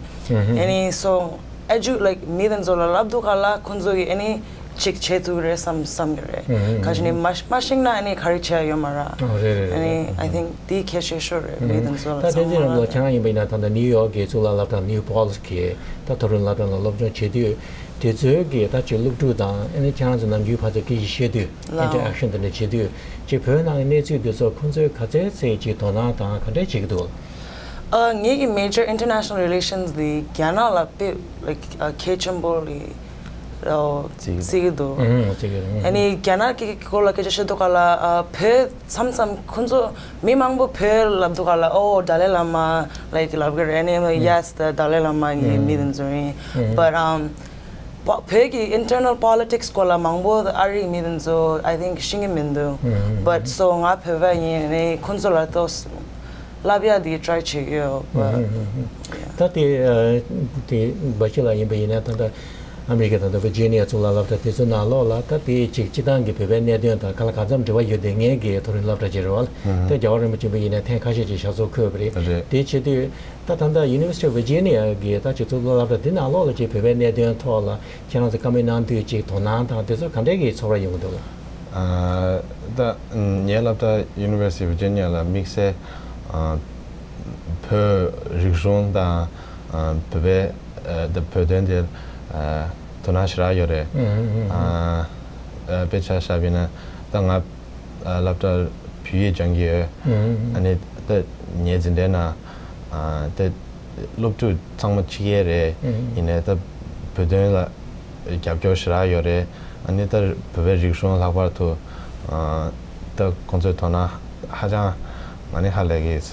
ཨ་ནི་so edu- like མི་དེ་ཚོ་ལ་ལབ་དུས་ག་ལ་ཁོང་ཚོ་གིས་ཨ་ནི་ཅིག་བྱེད་ཐུབ་རེད་བསམ་བསམ་གི་རེད། ཁ་ཤས་ནི་མ་མ་ཤེས་ན་ཨ་ནི་ག་རེ་བྱས་ཡོད་མ་རེད། ཨ་རེད་རེད་རེད། ཨ་ནི་I think དེ་གལ་ཆེ་ཤོས་རེད། མི་དེ་ཚོ་ལ་ད་བསྟན་འཛིན་རིང་ལུགས་ཁྱེད་རང་ཡིན་པ་ཡིན་ན་ད་ལྟ་ནིའུ་ཡོག་གི་གཙུག་ལག་སློབ་གྲྭ་New Paltz གི་ད་མཐོ་རིམ་སློབ་གྲྭ་ལ་སློབ་སྦྱོང་བྱེད་དུས་དེ་ཚོའི་གི་ད་ཅིག་སློབ་ཕྲུག་དང་ཨ་ནི་ཁྱེད་རང་ཚོ་ནམ་རྒྱུན་ཕར་ཚུར་སྐད་ཆ་བཤད་དུས། ལའོ། Interaction དེ་འདྲ་བྱེད་དུས་ཅིག་བོད་ནང་གི་གནས་ཚུལ་འདི་ཚོ་ཁོང་ཚོས་ག་ཚད་ཚད་ཅིག་དོ་སྣང་དང་ག་འདྲས་བྱེད་ཀྱི་འདུག་ཨ་ངེད་ཀྱི་major international relations འདི་རྒྱ་ནག་ལ་དཔེ་like ཨ་གལ་ཆེན་པོ་རེད་ཨོ་བརྩི་གི་འདུག་བརྩི་གི་འདུག་ཨང་། བརྩི་གི་རེད། ཨ་ནི་རྒྱ་ནག་གི་སྐོར་ལ་སྐད་ཆ་བཤད་དུས་ག་ལ་ཨ་བོད་མཚམས་མཚམས་ཁོང་ཚོ་མི་མང་པོ་བོད་ལབ་དུས་ག་ལ་ཨོ་ཏཱ་ལའི་བླ་མ་like ལབ་གི་རེད། ཨ་ནི་yes ཏཱ་ལའི་བླ་མ་གི་མི་དེ་ཚོ་ཡིན། But um བོད་ཀྱི་internal politics སྐོར་ལ་མང་པོ་ཨ་རིའི་མི་དེ་ཚོ་I think ཤེས་ཀྱི་མི་འདུག But so ང་བོད་པ་ཡིན་ནའི་ཁོང་ཚོ་ལ་ཏོག་ བསླབ་ཡག་འདི་try བྱེད་ཀྱི་ཡོད་པ། ད་དེ་ཨ་དེ་བ་ཤི་ལ་ཡིན་པ་ཡིན་ན་ད་ལྟ་ཨ་མི་རི་ཀ་དང་ད་ཝི་ཇི་ནི་ཡ་གཙུག་ལག་སློབ་གྲྭ་དེ་ཚོ་ནང་ལོགས་ལ་ད་དེ་ཅིག་སྤྱི་བཏང་གི་བོད་པའི་གནད་དོན་དང་ག་ལ་གང་འཚམ་འབྲེལ་བ་ཡོད་དེ་ངེད་ཀྱི་མཐོ་རིམ་སློབ་གྲྭ་ཅིག་རེད་བ། ད་རྒྱལ་བ་རིན་པོ་ཆེ་ཡིན་པ་ཡིན་ན་ཐེངས་ཁ་ཤས་ཅིག་ཞབས་སོར་འཁོད་པ་རེད། རེད། དེ་བྱེད་དུས་ད་ད་ལྟ་University of Virginia གི་ད་ཅིག་གཙུག་ལག་སློབ་གྲྭ་དེ་ནང་ལོགས་ལ་ཅིག་བོད་པའི་གནད་དོན་ཐོག་ལ་ཁྱེད་རང་ཚོ་བཀའ་མོལ་གནང་དུས་ཅིག་དོ་སྣང་དང་དེ་ཚོ་ག་འདྲས་ཀྱི་ཚོར་བ་ཡོང་གི་འདུག་ལ། ཨ་ད་ངའི་སློབ་གྲྭ་University of Virginia ལ་དམིགས་བསལ་ཨ་བོད་རིག་གཞུང་དང་ཨ་བོད་པའི་ཨ་ད་བོད་དོན་དེ་ཨ་དོ་སྣང་ཞེ་དྲག་ཡོད་རེད། ཨ་ཨ་དཔེ་ཆ་བཞག་པ་ཡིན་ན་ད་ང་ཨ་སློབ་གྲྭར་བོད་ཡིག་སྦྱང་གི་ཡོད། ཨ་ནི་ད་ངའི་འཛིན་གྲྭའི་ནང་ཨ་ད་སློབ་ཕྲུག་ཚང་མ་ཕྱི་རྒྱལ་རེད། ཡིན་ནའི་ད་བོད་དོན་ལ་རྒྱབ་སྐྱོར་ཞེ་དྲག་ཡོད་རེད། ཨ་ནི་ད་བོད་པའི་རིག་གཞུང་ལྷག་པར་དུ་ཨ་ད་ཁོང་ཚོའི་དོ་སྣང་ཧ་ཅང་ང་ནི་ཧ་ལས་ཀྱི་ཡོད།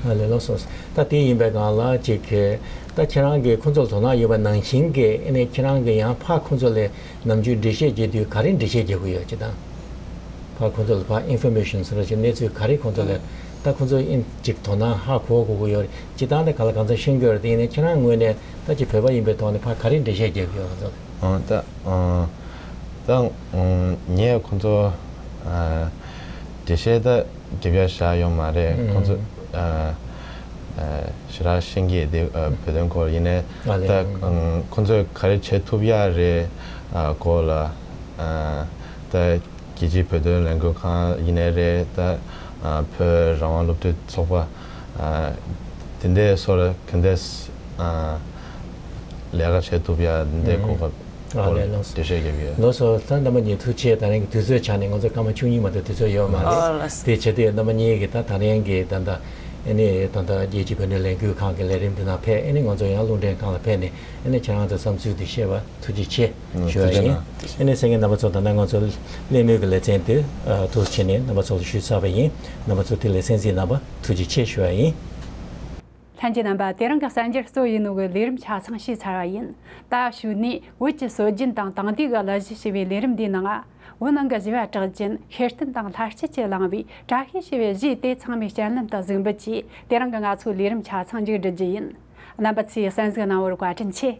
ཨ་ལས་ལགས་སོ། ད་དེ་ཡིན་པའི་སྒང་ལ་ཅིག་གི་ད་ཁྱེད་རང་གིས་ཁོང་ཚོར་དོ་སྣང་ཡོད་པ་ནང་བཞིན་གྱི་ཨ་ནི་ཁྱེད་རང་གིས་ཡང་ཕར་ཁོང་ཚོ་ལ་ནམ་རྒྱུན་འགྲེལ་བཤད་བྱེད་དུས་ག་རེ་འགྲེལ་བཤད་རྒྱག་གི་ཡོད་ཅེ་ད། ཕར་ཁོང་ཚོ་ལ་ཕར་ཨིན་ཕོར་མེ་ཤན་ཟེར་བ་ཞིག་གནས་ཚུལ་ག་རེ་ཁོང་ཚོ་ལ་ད་ཁོང་ཚོ་ཨིན་ཅིག་དོ་སྣང་ཧ་གོ་དགོས་ཀྱི་ཡོད་རེད། སྤྱིར་བཏང་ད་ག་ལ་གང་འཚམ་ཤེས་ཀྱི་ཡོད་རེད། དེ་ཡིན་ན་ཁྱེད་རང་ངོས་ནས་ད་ཅིག་བོད་པ་ཡིན་པའི་ཐོག་ནས་ཕར་ག་རེ་འགྲེལ་བཤད་རྒྱག་གི་ཡོད་ཁོང་ཚོ་ལ། ཨང་ད་ཨང་ད་ཨང་ངས་ཁོང་ཚོ་ཨ་འགྲེལ་བཤད་ད་རྒྱབ་ཡ་བཞག་ཡོད་མ་རེད། ཁོང་ཚོ་ཨ་ཨ་ཞེ་དྲག་ཤེས་ཀྱི་དེ་ཨ་བོད་དོན་སྐོར་ཡིན་ནའི་ཨ་ལས་ད་ཨང་ཁོང་ཚོས་ག་རེ་བྱེད་ཐུབ་ཡ་རེད་ཨ་སྐོར་ལ་ཨ་ད། རྒྱལ་སྤྱིའི་བོད་དོན་ལས་འགུལ་ཁང་ཡིན་ནའི་རེད། ད་ཨ་བོད་རང་དབང་སློབ་ཕྲུག་ཚོགས་པ་ཨ་དེ་འདྲའི་སོགས་ལ་ག་འདྲས་ཨ་ལས་ཀ་བྱེད་ཐུབ་ཡ་དེ་འདྲའི་གོ་སྐབས་ཨ་སྐོར་ལས་ལགས་སོ། འགྲེལ་བཤད་རྒྱབ་ཡོད། ལགས་སོ། ད་རྣམ་པ་གཉིས་ཐུགས་རྗེ་ཆེ། ད་རིང་གི་དུས་ཚོད་ཆ་ནས་ང་ཚོ་སྐར་མ་བཅུ་གཉིས་མ་གཏོགས་དུས་ཚོད་ཡོད་མ་རེད། ཨ་ལགས་སོ། དེ་བྱེད་དུས་རྣམ་པ་གཉིས་ཀྱིས་ད་ད་རིང་གི་ད་ལྟ་ཨ་ནི་ད་ལྟ་རྒྱལ་སྤྱིའི་བོད་དོན་ལས་འགུལ་ཁང་གི་ལས་རིམ་འདི་ནང་ཕེབས། ཨ་ནི་ང་ཚོ་ཡང་རླུང་འཕྲིན་ཁང་ལ་ཕེབས་ནས་ཨ་ནི་ཁྱེད་རང་ཚོའི་བསམ་ཚུལ་འདི་བཤད་པ་ཐུགས་རྗེ་ཆེ། ཞུ་བ་ཡིན། ཨ་ནི་གསན་མཁན་རྣམ་པ་ཚོ། ད་ལྟ་ང་ཚོ་གླེང་མོལ་གྱི་ལེ་ཚན་དེ་ཨ་ཐུགས་རྗེ་ཆེ་ནས་རྣམ་པ་ཚོ་ལ་ཞུས་ཚར་བ་ཡིན། རྣམ་པ་ཚོ་དེ་ལ་གསན་གཟིགས་གནང་བ་ཐུགས་རྗེ་ཆེ་ཞུ་བ་ཡིན། ལྷན་རྒྱས་རྣམ་པ། དེ་རིང་གི་གསར་འགྱུར་གཙོ་ཡིན་ནོ་གི་ལས་རིམ་ཆ་ཚང་ཞུས་ཚར་བ་ཡིན། ད་གཞུག་ནས་བོད་ཀྱི་སྲོལ་རྒྱུན་དང་དེང་དུས་ཀྱི་གླུ་གཞས་ཞེས་པའི་ལས་རིམ་འདིའི་ནང་བོད་ནང་གི་བཞི་བ་གྲགས་ཅན་ཤེར་བསྟན་དང་ལྷ་སྐྱིད་ཀྱིས་བླངས་པའི་བཀྲ་ཤིས་ཞེས་པའི་གཞས་དེ་ཚང་མས་སྤྱན་ལམ་དུ་གཟིགས་འབུལ་གྱིས་དེ་རིང་གི་ང་ཚོའི་ལས་རིམ་ཆ་ཚང་མཇུག་སྒྲིལ་རྒྱུ་ཡིན། རྣམ་པ་ཚོས་གསན་གཟིགས་གནང་བར་བཀའ་དྲིན་ཆེ།